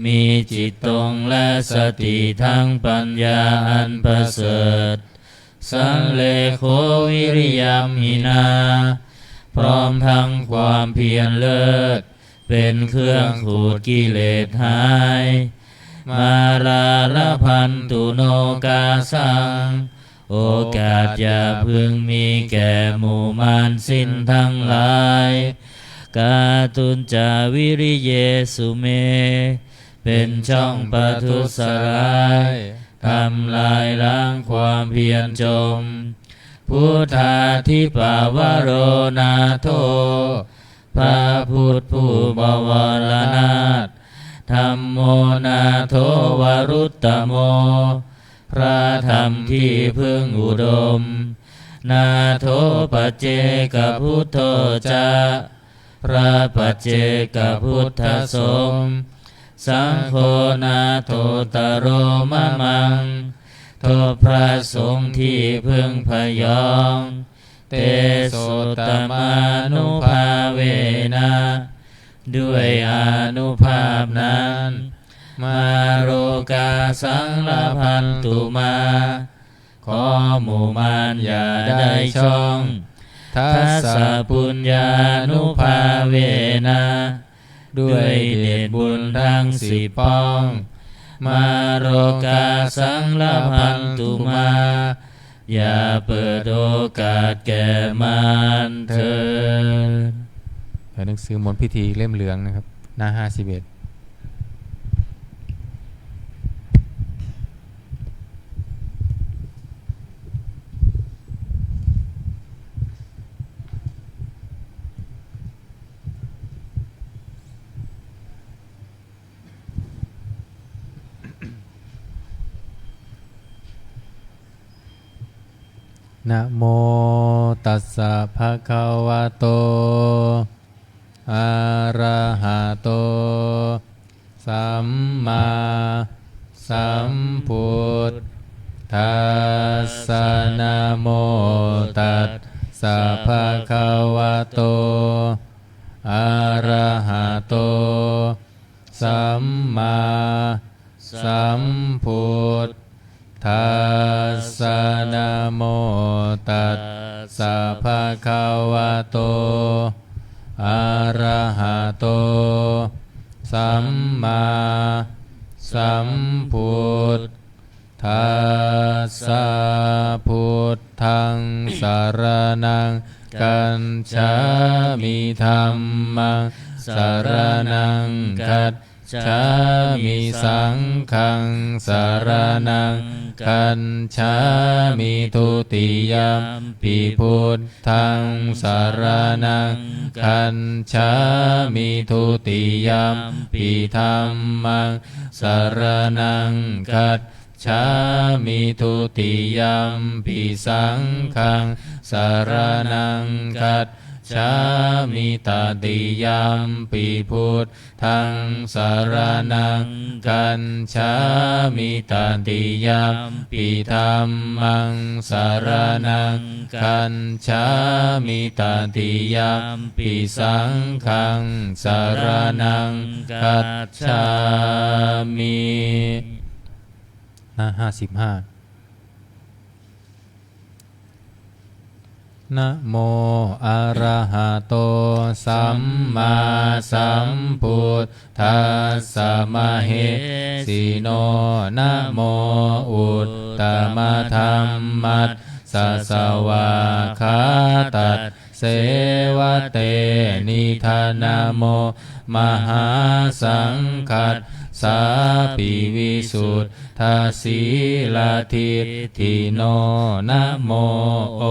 มีจิตตรงและสติทั้งปัญญาอันประเสริฐ sallekho viriyamhinā พร้อมทั้งความเพียรเลิศ เป็นเครื่องขูดกิเลสหาย mārā labhantu nokāsaṃ โอกาสอย่าพึงมีแก่หมู่มารสิ้นทั้งหลาย kātuñca viriyesu me เป็นช่องประทุษร้าย ทำลายล้างความเพียรจม buddhādhipavaro nātho พระพุทธผู้บวรนาถ dhammo nātho varuttamo พระธรรมที่พึ่งอุดม nātho paccekabuddho ca พระปัจเจกพุทธสงฆ์ saṅgho nāthottaro mamaṃ ทบพระสงฆ์ที่พึ่งพยอง tesottamānubhāvena ด้วยอานุภาพนั้น mārokāsaṃ labhantu mā ขอหมู่มารอย่าได้ช่อง dassapuññānubhāvena ด้วยเดชบุญทั้งสิบป้อง mārokāsaṃ labhantu mā อย่าเปิดโอกาสแก่มารเถิด หนังสือมนต์พิธีเล่มเหลืองนะครับ หน้าห้าสิบเอ็ด Namo tassa bhagavato arahato sammāsambuddhassa. Namo tassa bhagavato arahato sammāsambuddhassa. Namo tassa bhagavato arahato sammāsambuddhassa. Buddhaṃ saraṇaṃ gacchāmi. Dhammaṃ saraṇaṃ gacchāmi. Saṅghaṃ saraṇaṃ gacchāmi. Dutiyampi buddhaṃ saraṇaṃ gacchāmi. Dutiyampi dhammaṃ saraṇaṃ gacchāmi. Dutiyampi saṅghaṃ saraṇaṃ gacchāmi. Tatiyampi buddhaṃ saraṇaṃ gacchāmi. Tatiyampi dhammaṃ saraṇaṃ gacchāmi. Tatiyampi saṅghaṃ saraṇaṃ gacchāmi. หน้า ห้าสิบห้า Namo arahato sammāsambuddhassa mahesino. Namo uttamadhammassa svākkhātasseva tenidha. Namo mahāsaṅghassāpi visuddhasīladiṭṭhino. Namo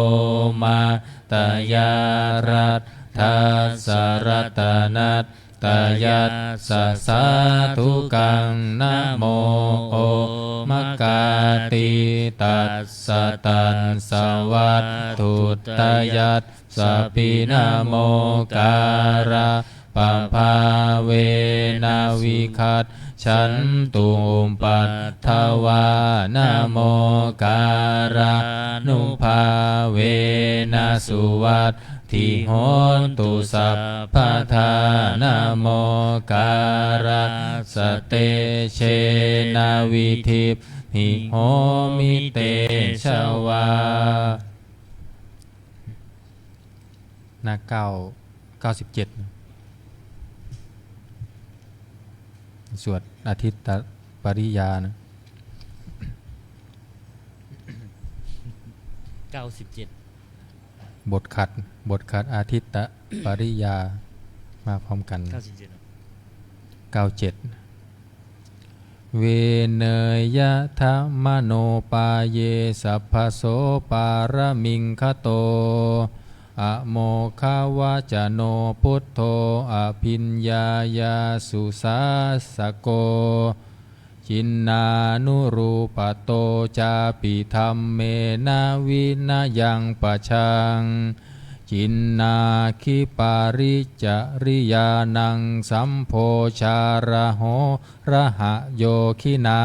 omātyāraddhassa ratanattayassa sādhukaṃ. Namo omakātītassa tassa vatthuttayassapi. Namokārappabhāvena vigacchantu upaddavā. Namokārānubhāvena suvatthi hotu sabbadā. Namokārassa tejena vidhimhi homi tejavā. หน้า เก้า เก้าสิบเจ็ด สวดอาทิตตปริยานะ เก้าสิบเจ็ด บทขัด บทขัดอาทิตตปริยา มาพร้อมกัน เก้าสิบเจ็ด เก้าเจ็ด Venayathāmanopāye sabbaso pāramī gato, amoghavacano buddho abhiññāya susassako, ciṇṇānurūpato cāpi dhammena vinayaṃ pajaṃ, ciṇṇāgiripāricariyaṇaṃ sambhojaraho rahayoginā,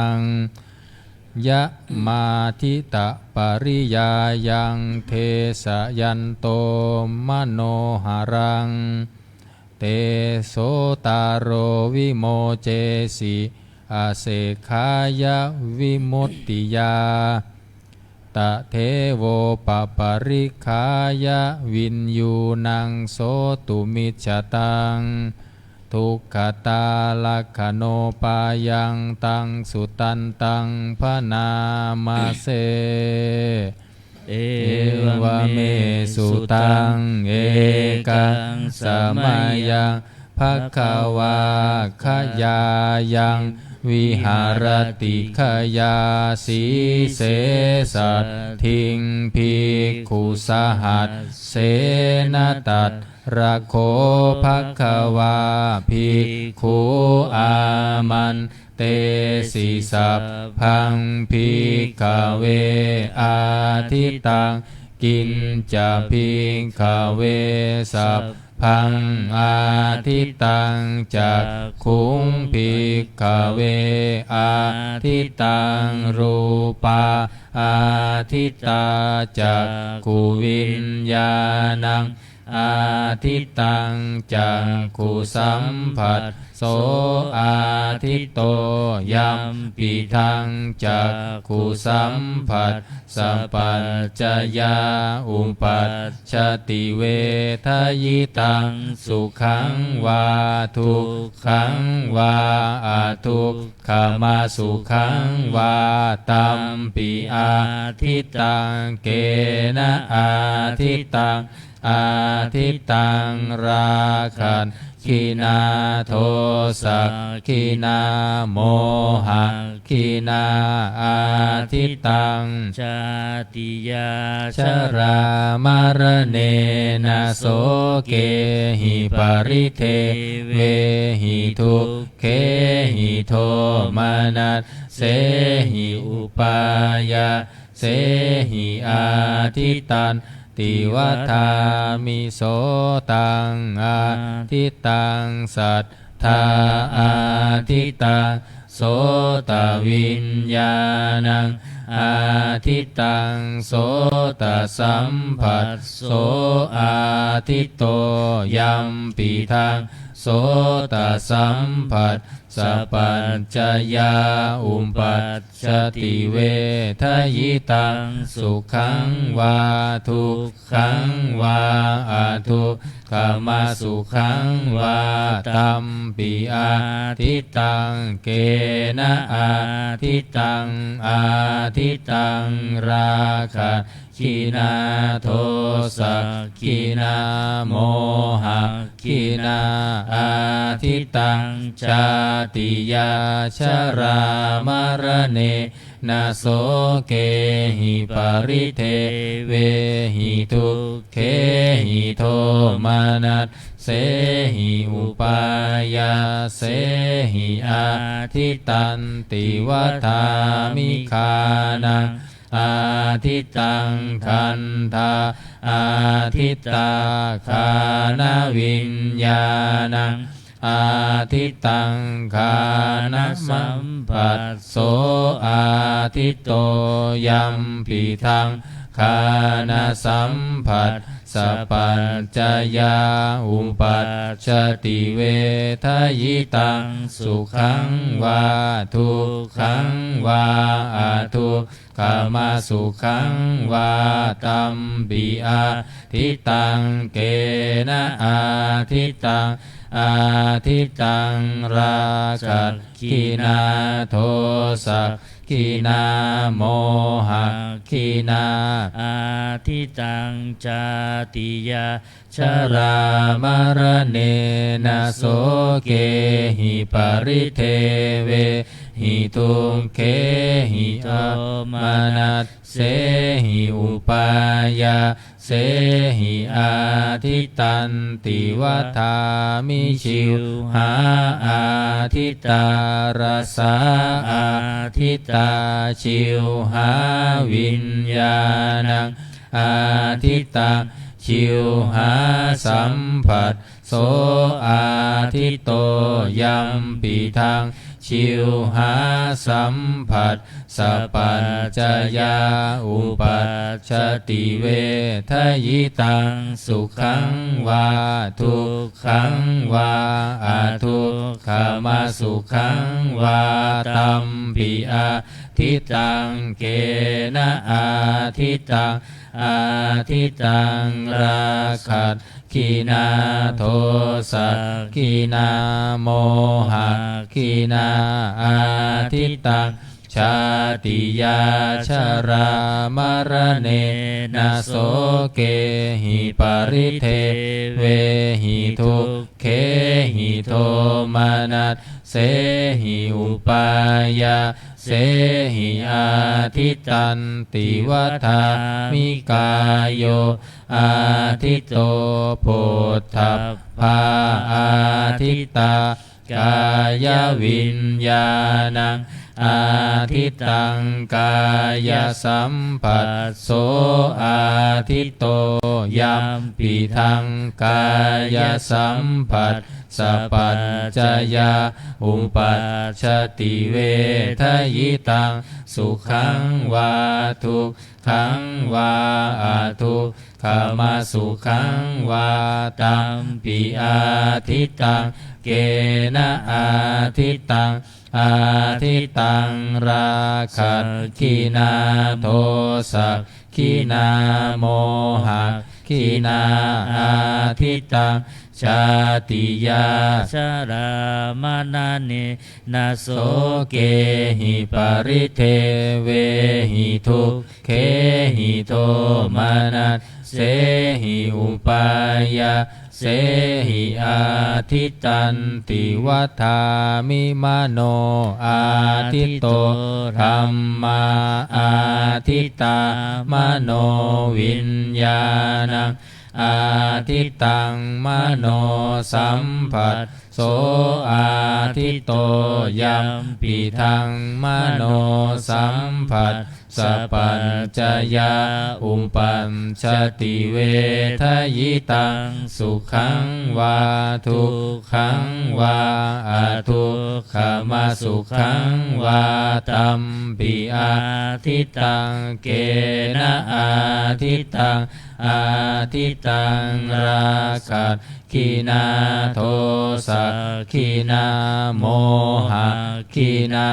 yamāditapariyāyaṃ desayanto manoharaṃ, tesotaro vimocesi asekkhāya vimuttiyā. Tadevo paparikkhāya viññūhnaṃ sotu micchataṃ, duggāta lakkhaṇopāyaṃ taṃ sudantaṃ bhaṇāma se. Evaṃ me sutaṃ. Ekaṃ samayaṃ bhagavā gayāyaṃ viharati gayāsīse saddhiṃ bhikkhusahassena. Tatra kho bhagavā bhikkhū āmantesi: Sabbaṃ bhikkhave ādittaṃ. Kiñca bhikkhave sabbaṃ ādittaṃ? Cakkhuṃ bhikkhave ādittaṃ, rūpā ādittā, cakkhuviññāṇaṃ ādittaṃ cakkhusamphasso āditto, yampidaṃ cakkhusamphassapaccayaṃ uppajjati vedayitaṃ sukhaṃ vā dukkhaṃ vā adukkhamasukhaṃ vā, tampi ādittaṃ. Kena ādittaṃ? Ādittaṃ rāgakkhinā dosag- khinā mohagginā, ādittaṃ jātiyā jarāmaraṇena sokehi paridevehi dukkhehi domanassehi upāyāsehi ādittaṃ ti vadāmi. Sotaṃ ādittaṃ, saddā ādittā, sotaviññāṇaṃ ādittaṃ, sotasamphasso āditto, yampidaṃ sotasamphas- sapaccayaṃ uppajjati vedayitaṃ sukhaṃ vā dukkhaṃ vā adukkhamasukhaṃ vā, tampi ādittaṃ. Kena ādittaṃ? Ādittaṃ rāga- kkhinā dosagginā mohagginā, ādittaṃ jātiyā jarāmaraṇena sokehi paridevehi dukkhehi domanassehi upāyāsehi ādittaṃ ti vadāmi. Ghānaṃ ādittaṃ, gandhā ādittā, ghānaviññāṇaṃ ādittaṃ, ghānasamphasso āditto, yampidaṃ ghānasamphassapaccayā uppajjati vedayitaṃ sukhaṃ vā dukkhaṃ vā adukkhamasukhaṃ vā, tampi ādittaṃ. Kena ādittaṃ? Ādittaṃ rāgakkhinā dosagginā mohagginā, ādittaṃ jātiyā jarāmaraṇena sokehi paridevehi dukkhehi domanassehi upāyāsehi ādittaṃ ti vadāmi. Jivhā ādittā, rasā ādittā, jivhāviññāṇaṃ ādittaṃ, jivhāsamphasso āditto, yampidaṃ jivhāsamphassapaccayā uppajjati vedayitaṃ sukhaṃ vā dukkhaṃ vā adukkhamasukhaṃ vā, tampi ādittaṃ. Kena ādittaṃ? Ādittaṃ rāgakkhinā dosagginā mohagginā, ādittaṃ jātiyā jarāmaraṇena sokehi paridevehi dukkhehi domanassehi upāyāsehi ādittaṃ ti vadāmi. Kāyo āditto, phoṭṭhabbā ādittā, kāyaviññāṇaṃ ādittaṃ, kāyasamphasso āditto, yampidaṃ kāyasamphassapaccayā uppajjati vedayitaṃ sukhaṃ vā dukkhaṃ vā aduk khamasukhaṃ vā tampi ādittaṃ. Kena ādittaṃ? Ādittaṃ rāgagginā dosagginā mohagginā ādittaṃ. Jātiyā jarāmaraṇena sokehi paridevehi dukkhehi domanassehi upāyāsehi ādittanti vadāmi. Mano āditto dhammā ādittā manoviññāṇaṃ ādittaṃ. Manosamphasso āditto yampidhaṃ manosamphassapaccayā uppajjati vedayitaṃ sukhaṃ vā dukkhaṃ vā adukkhamasukhaṃ vā tampi ādittaṃ. Kena ādittaṃ? Ādittaṃ rāgagginā dosagginā mohagginā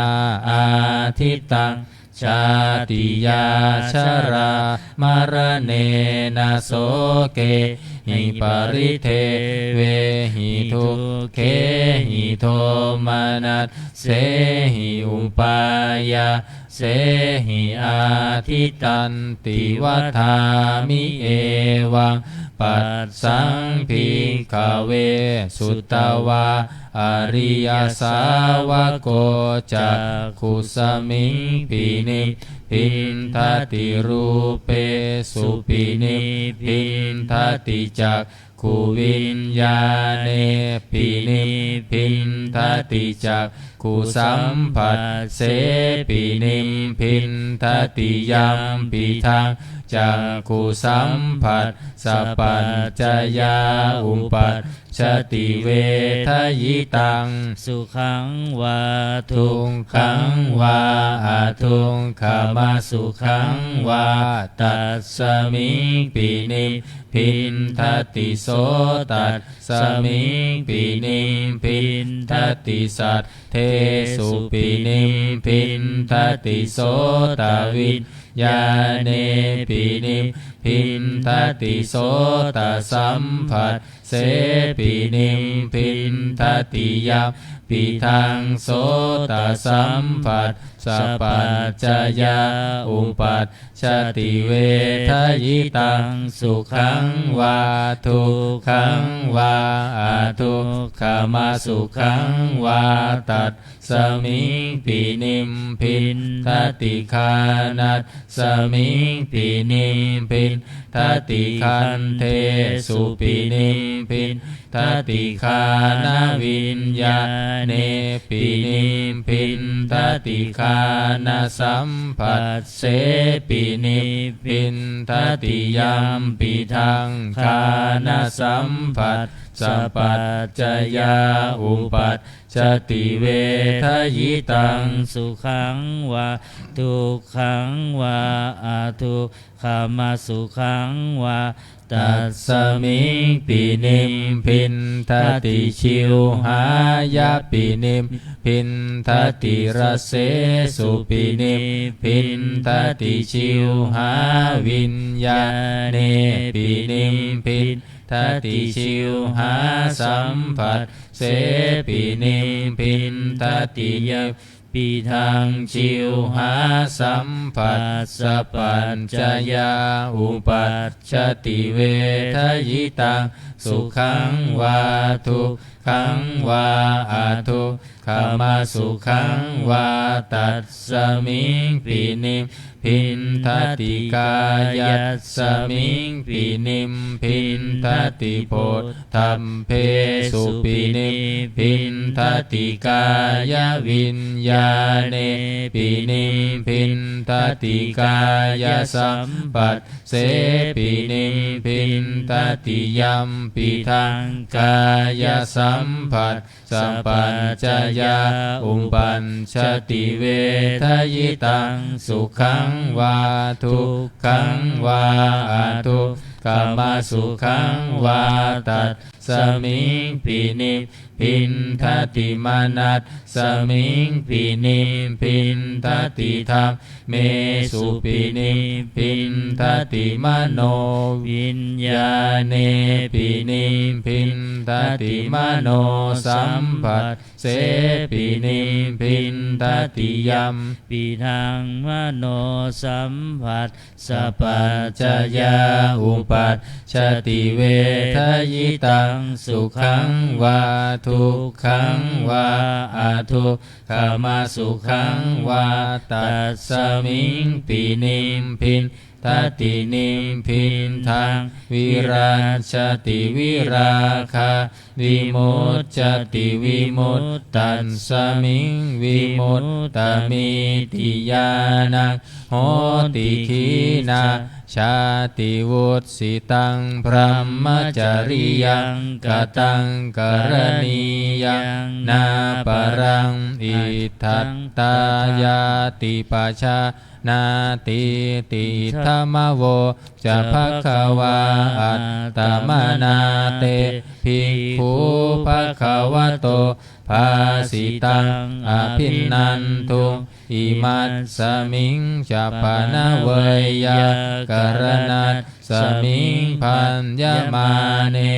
ādittaṃ. Jātiyā jarāmaraṇena sokehi paridevehi dukkhehi domanassehi upāyāsehi ādittanti vadāmi. Evaṃ passaṃ bhikkhave sutavā ariyasāvako cakkhusmiṃ pinibbindati rūpesu pinibbindati cakkhuviññāṇe pinibbindati cakkhusamphasse pinibbindati yampidhaṃ cakkhusamphassapaccayā uppajjati vedayitaṃ sukhaṃ vā dukkhaṃ vā adukkhamasukhaṃ vā tasmiṃ pinibbindati so tasmiṃ pinibbindati saddesu pinibbindati sotaviññāṇe pinibbindati sotasamphas se pinibbindati yampidhaṃ sotasamphassapaccayā uppajjati vedayitaṃ sukhaṃ vā dukkhaṃ vā adukkhamasukhaṃ vā tat smiṃ pinibbindati ghānasmiṃ pinibbindati gandhesu pinibbindati ghānaviññāṇe pinibbindati ghānasamphas se pinibbindati yampidhaṃ ghānasamphassapaccayā uppajjati vedayitaṃ sukhaṃ vā dukkhaṃ vā adukkhamasukhaṃ vā tasmiṃ pinibbindati jivhāya pinibbindati rasesu pinibbindati jivhāviññāṇe pinibbindati jivhāsamphas se pinibbindati yampidhaṃ jivhāsamphassapaccayā uppajjati vedayitaṃ sukhaṃ vā dukkhaṃ vā adukkhamasukhaṃ vā tasmiṃ pinibbindati kāyasmiṃ pinibbindati phoṭṭhabbesu pinibbindati kāyaviññāṇe pinibbindati kāyasamphas se pinibbindati yampidhaṃ kāyasamphassapaccayā uppajjati vedayitaṃ sukhaṃ vā dukkhaṃ vā adu kamasukhaṃ vātasmiṃ pinibbindati, manasmiṃ pinibbindati, dhammesu pinibbindati, manoviññāṇe pinibbindati, manosamphas se pinibbindati. Yampidaṃ manosamphassapaccayā uppajjati vedayitaṃ sukhaṃ vā dukkhaṃ vā adukkhamasukhaṃ vā, tasmiṃ pinibbindati nibbindaṃ virajjati, virāgā vimuccati, vimuttassa vimuttamitti ñāṇaṃ hoti. Khīṇajātivussitaṃ brahmacariyaṃ kataṃ karaṇīyaṃ nāparaṃ itthattāyāti pajā nātīti. Idamavoca bhagavā. Attamanā te bhikkhū bhagavato bhāsitaṃ abhinanduṃ. Imasmiñca pana veyyākaraṇasmiṃ bhaññamāne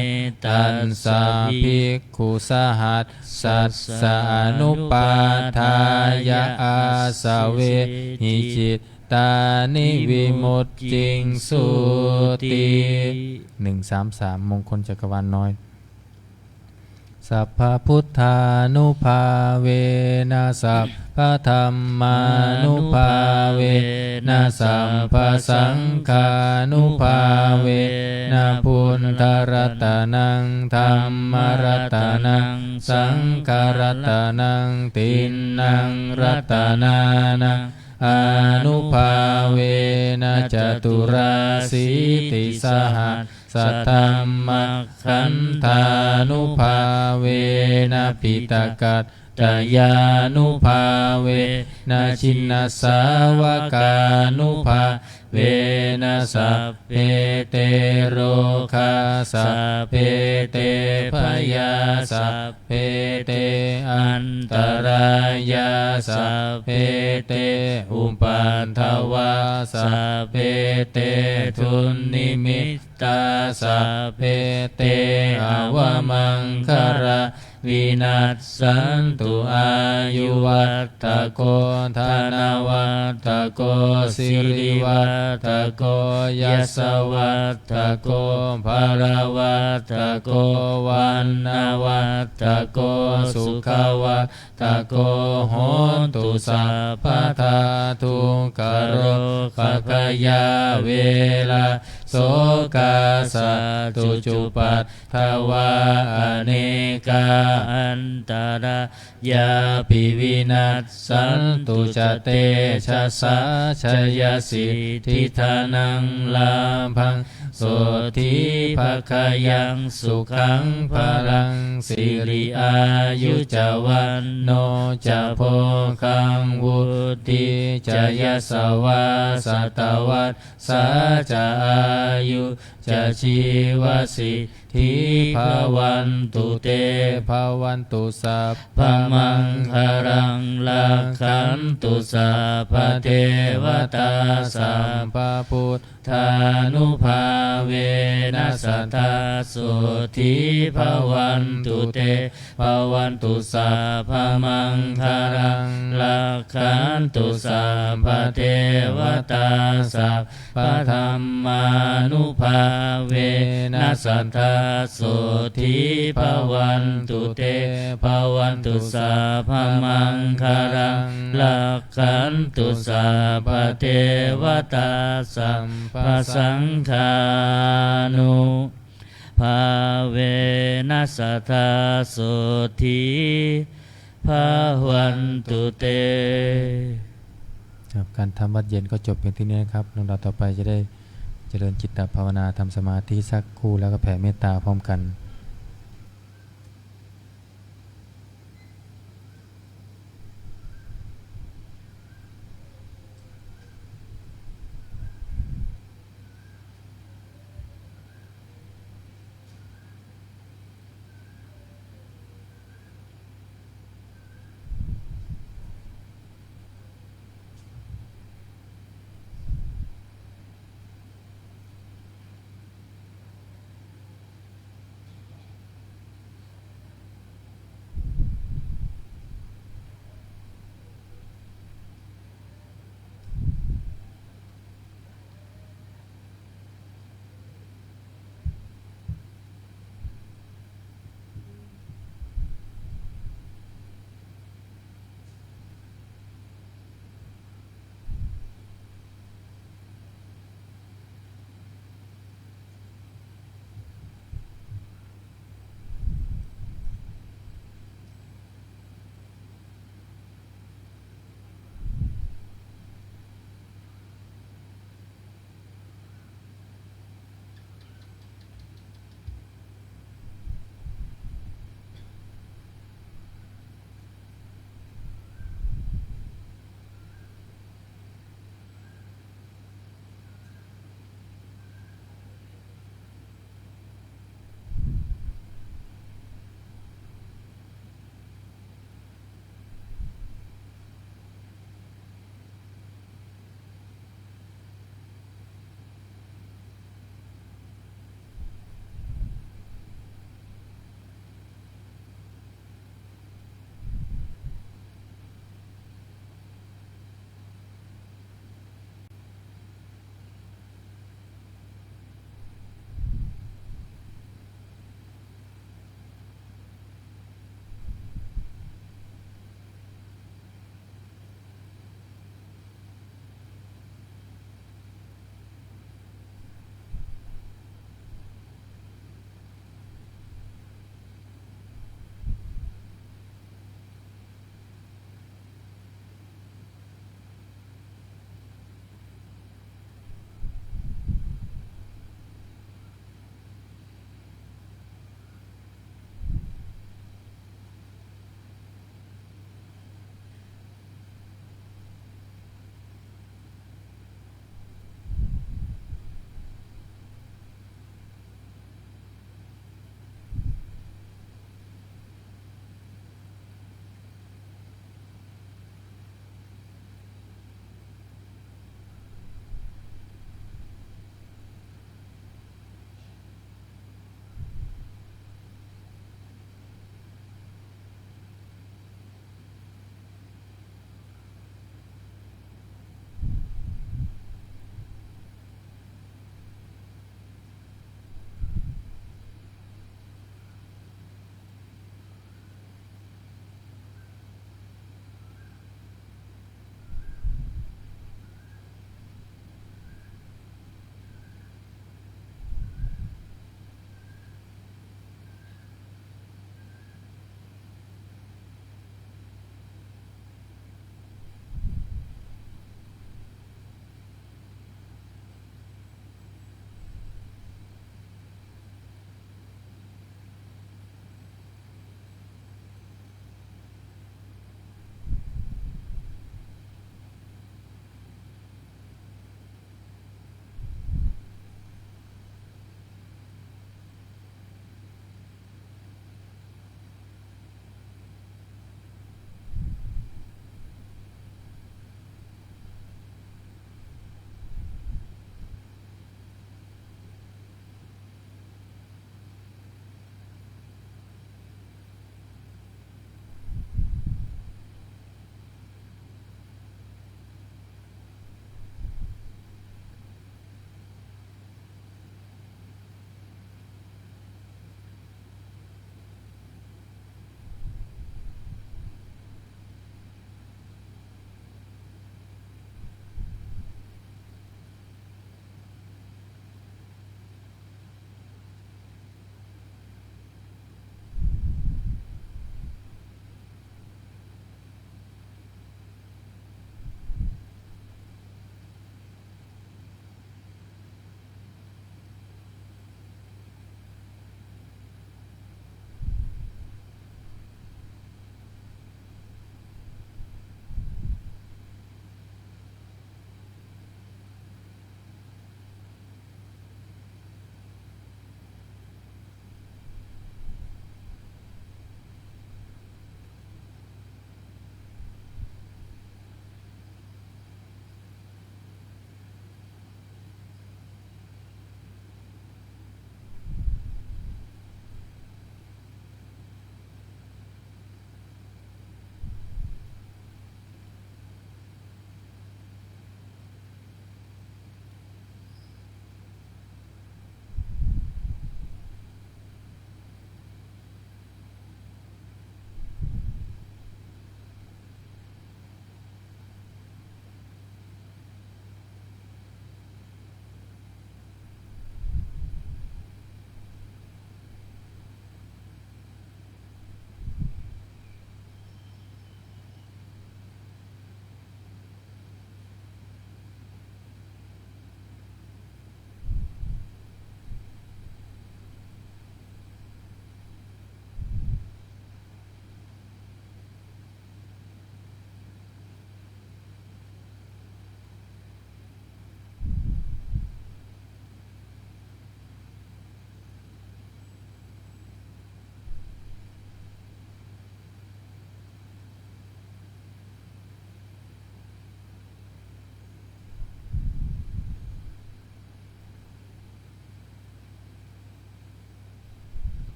tassa bhikkhusahassassa anupādāya āsavehi cittāni vimucciṃsūti. หนึ่งสามสาม มงคลจักรวาลน้อย Sabbabuddhānubhāvena sabbadhammānubhāvena sabbasaṅghānubhāvena buddharatanaṃ dhammaratanaṃ saṅgharatanaṃ tiṇṇaṃ ratanānaṃ ānubhāvena caturāsītisahassadhammakkhandhānubhāvena piṭakattayānubhāvena jinasāvakānubhāvena sabbe te rogā sabbe te bhayā sabbe te antarāyā sabbe te upaddavā sabbe te dunnimittā sabbe te avamaṅgalā vinassantu. Āyuvaḍḍhako dhanavaḍḍhako sirivaḍḍhako yasavaḍḍhako balavaḍḍhako vaṇṇavaḍḍhako sukhavaḍḍhako hotu sabbadā. Dukkharogabhayā verā sokā sattu cupaddavā anekā antarāyāpi vinassantu ca tejasā. Jayasiddhi dhanaṃ lābhaṃ sotthi bhāgyaṃ sukhaṃ balaṃ siri āyu ca vaṇṇo ca bhogaṃ vuḍḍhī ca yasavā satavassā ca āyū ca jīvasiddhī bhavantu te. Bhavatu sabbamaṅgalaṃ rakkhantu sabbadevatā sabbabuddhānubhāvena sadā sotthī bhavantu te. Bhavatu sabbamaṅgalaṃ rakkhantu sabbadevatā sabbadhammānubhāvena sadā sotthī bhavantu te. Bhavatu sabbamaṅgalaṃ rakkhantu sabbadevatā sabbasaṅghānu bhāvena sadā sotthī bhavantu te. ครับ การทำวัตรเย็นก็จบเพียงเท่านี้นะครับ ลำดับต่อไปจะได้เจริญจิตตภาวนา ทำสมาธิสักครู่ แล้วก็แผ่เมตตาพร้อมกัน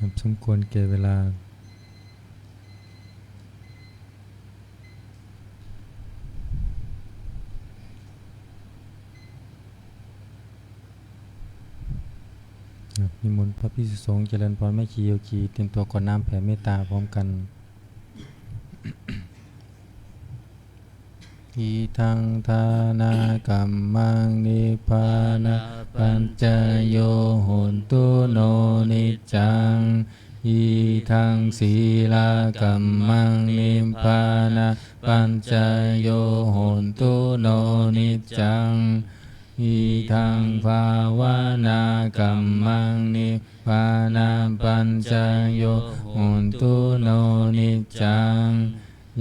ครับ สมควรแก่เวลา ครับ นิมนต์พระภิกษุสงฆ์เจริญพร แม่ชีโยคี เตรียมตัวกรวดน้ำแผ่เมตตาพร้อมกัน Idaṃ dānakammaṃ nibbānapaccayo hotu no niccaṃ. Idaṃ sīlakammaṃ nibbānapaccayo hotu no niccaṃ. Idaṃ bhāvanākammaṃ nibbānapaccayo hotu no niccaṃ.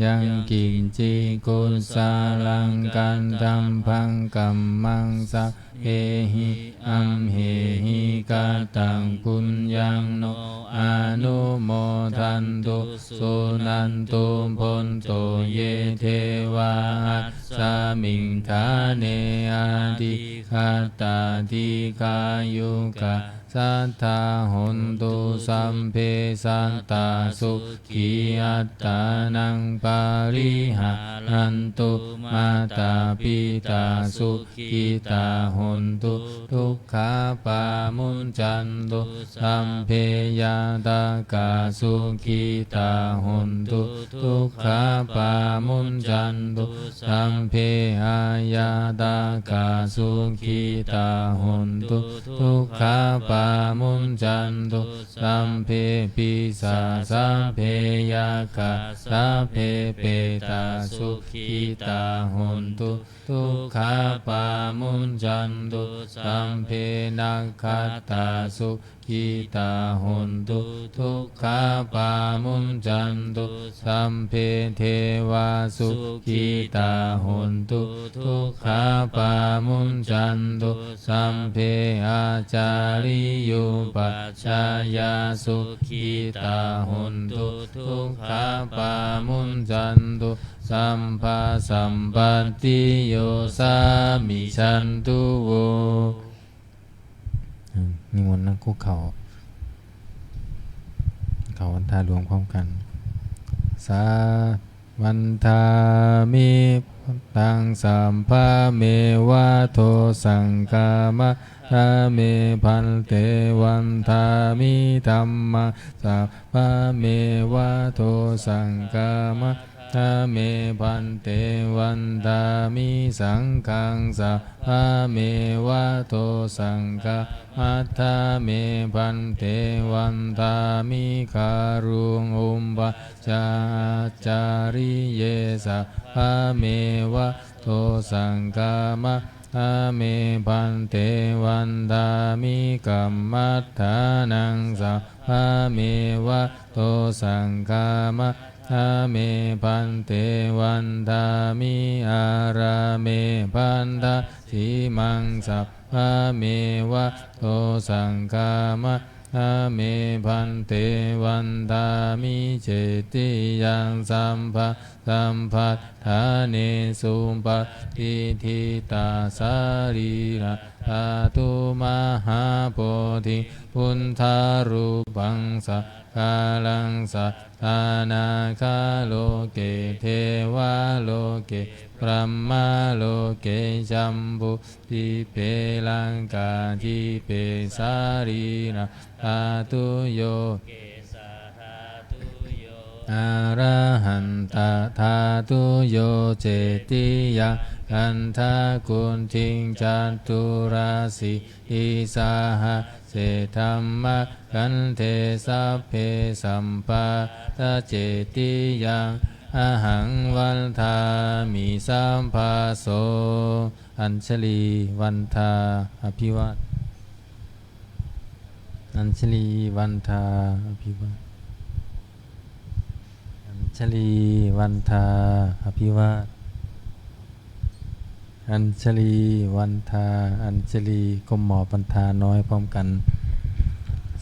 Yaṅkiñci kusalaṃ kattabbaṃ kammaṃ sabbehi amhehi kataṃ puññaṃ no anumodantu suṇantu bhonto ye devā asmiṃ ṭhāne adhigatā dīghāyukā sadā hontu sabbe sattā sukhī attānaṃ pariharantu mātā pitā sukhitā hontu dukkhā pamuñcantu sabbe ñātakā sukhitā hontu dukkhā pamuñcantu sabbe aññātakā sukhitā hontu dukkhā pamuñcantu sabbe pisā sabbe yakkhā sabbe petā sukhitā hontu dukkhā pamuñcantu sabbe nakkhattā sukhitā hontu dukkhā pamuñcantu sabbe devā sukhitā hontu dukkhā pamuñcantu sabbe ācariyupajjhāyā sukhitā hontu dukkhā pamuñcantu sabbasampattiyosā micchantu vo. อืม นิมนต์นั่งคุกเข่า กล่าววันทาหลวงพร้อมกัน Sā vandāmi bhontaṃ sabbameva dosaṃ khamatha me bhante. Vandāmi dhammaṃ sabbameva dosaṃ khamatha me bhante. Vandāmi saṅghaṃ sabbameva dosaṃ khamatha me bhante. Vandāmi guruṃ upajjhāyācariye sabbameva dosaṃ khamatha me bhante. Vandāmi kammaṭṭhānaṃ sabbameva dosaṃ khamatha me bhante. Vandāmi ārāme bhante simaṃ sabbameva dosaṃ khamatha me bhante. Vandāmi cetiyaṃ sabbasampattidhanesu patiṭṭhitā sarīrā dhātu mahābodhiṃ buddharūpaṃ sakāraṃ sadā nāgarāje devaloke brahmaloke jambudīpe laṅkādīpe sarīrā dhātuyo arahantadhātuyo cetiyaṃ gandhakuṭiṃ caturāsītisahase dhammakkhandhe sabbe sampadaccetiyaṃ ahaṃ vandāmi sabbaso. Añjali vandhā abhivā- Añjali vandhā abhivā- Añjali vandhā abhivā- Añjali vandhā añjali ก้มหมอบวันทาน้อยพร้อมกัน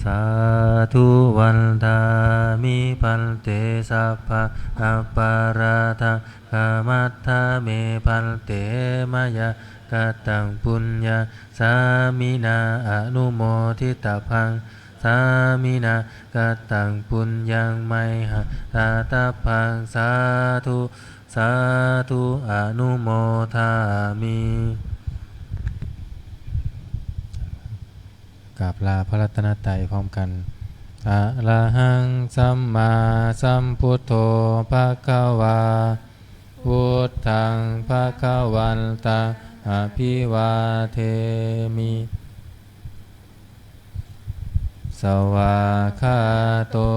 Sādhu vandāmi bhante sabbaṃ aparādhaṃ khamatha me bhante mayā kataṃ puññaṃ sāminā anumoditabbaṃ sāminā kataṃ puññaṃ mayhaṃ dātabbaṃ. Sādhu, sādhu, anumodāmi. กราบลาพระรัตนตรัยพร้อมกัน Arahaṃ sammāsambuddho bhagavā, buddhaṃ bhagavantaṃ abhivādemi. Svākkhāto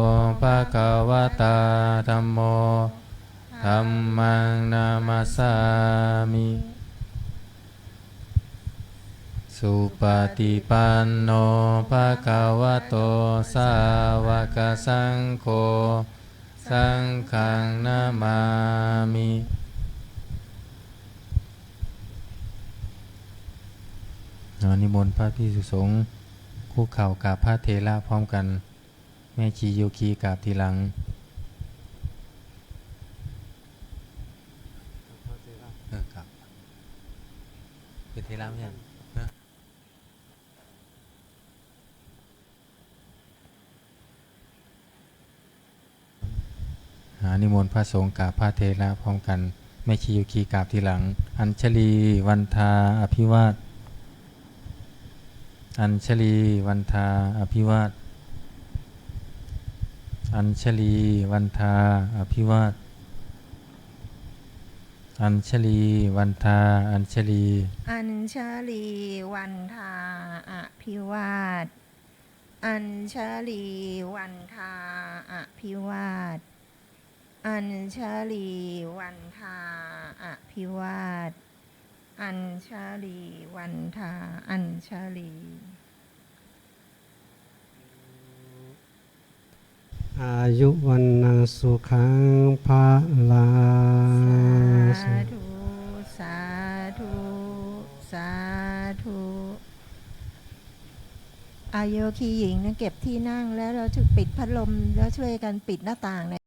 bhagavatā dhammo, dhammaṃ namassāmi. Supaṭipanno bhagavato sāvakasaṅgho, saṅghaṃ namāmi. อ่า นิมนต์พระภิกษุสงฆ์คุกเข่ากราบพระเถระพร้อมกัน แม่ชีโยคีกราบทีหลัง เออ กราบ เป็นเถระไม่ใช่เหรอ ฮะ หานิมนต์พระสงฆ์กราบพระเถระพร้อมกัน แม่ชีโยคีกราบทีหลัง Añjalī vandā abhivāda. Añjalī vandā abhivāda. Añjalī vandā abhivāda. Añjalī vandā, añjalī. Añjalī vandā abhivāda. Añjalī vandā abhivāda. Añjalī vandā abhivāda. Añjalī vandā, añjalī. Āyu vaṇṇaṃ sukhaṃ balaṃ. Sādhu, sādhu, sādhu. อาโยคีหญิงนะ เก็บที่นั่งแล้วเราจะปิดพัดลมแล้วช่วยกันปิดหน้าต่างนะ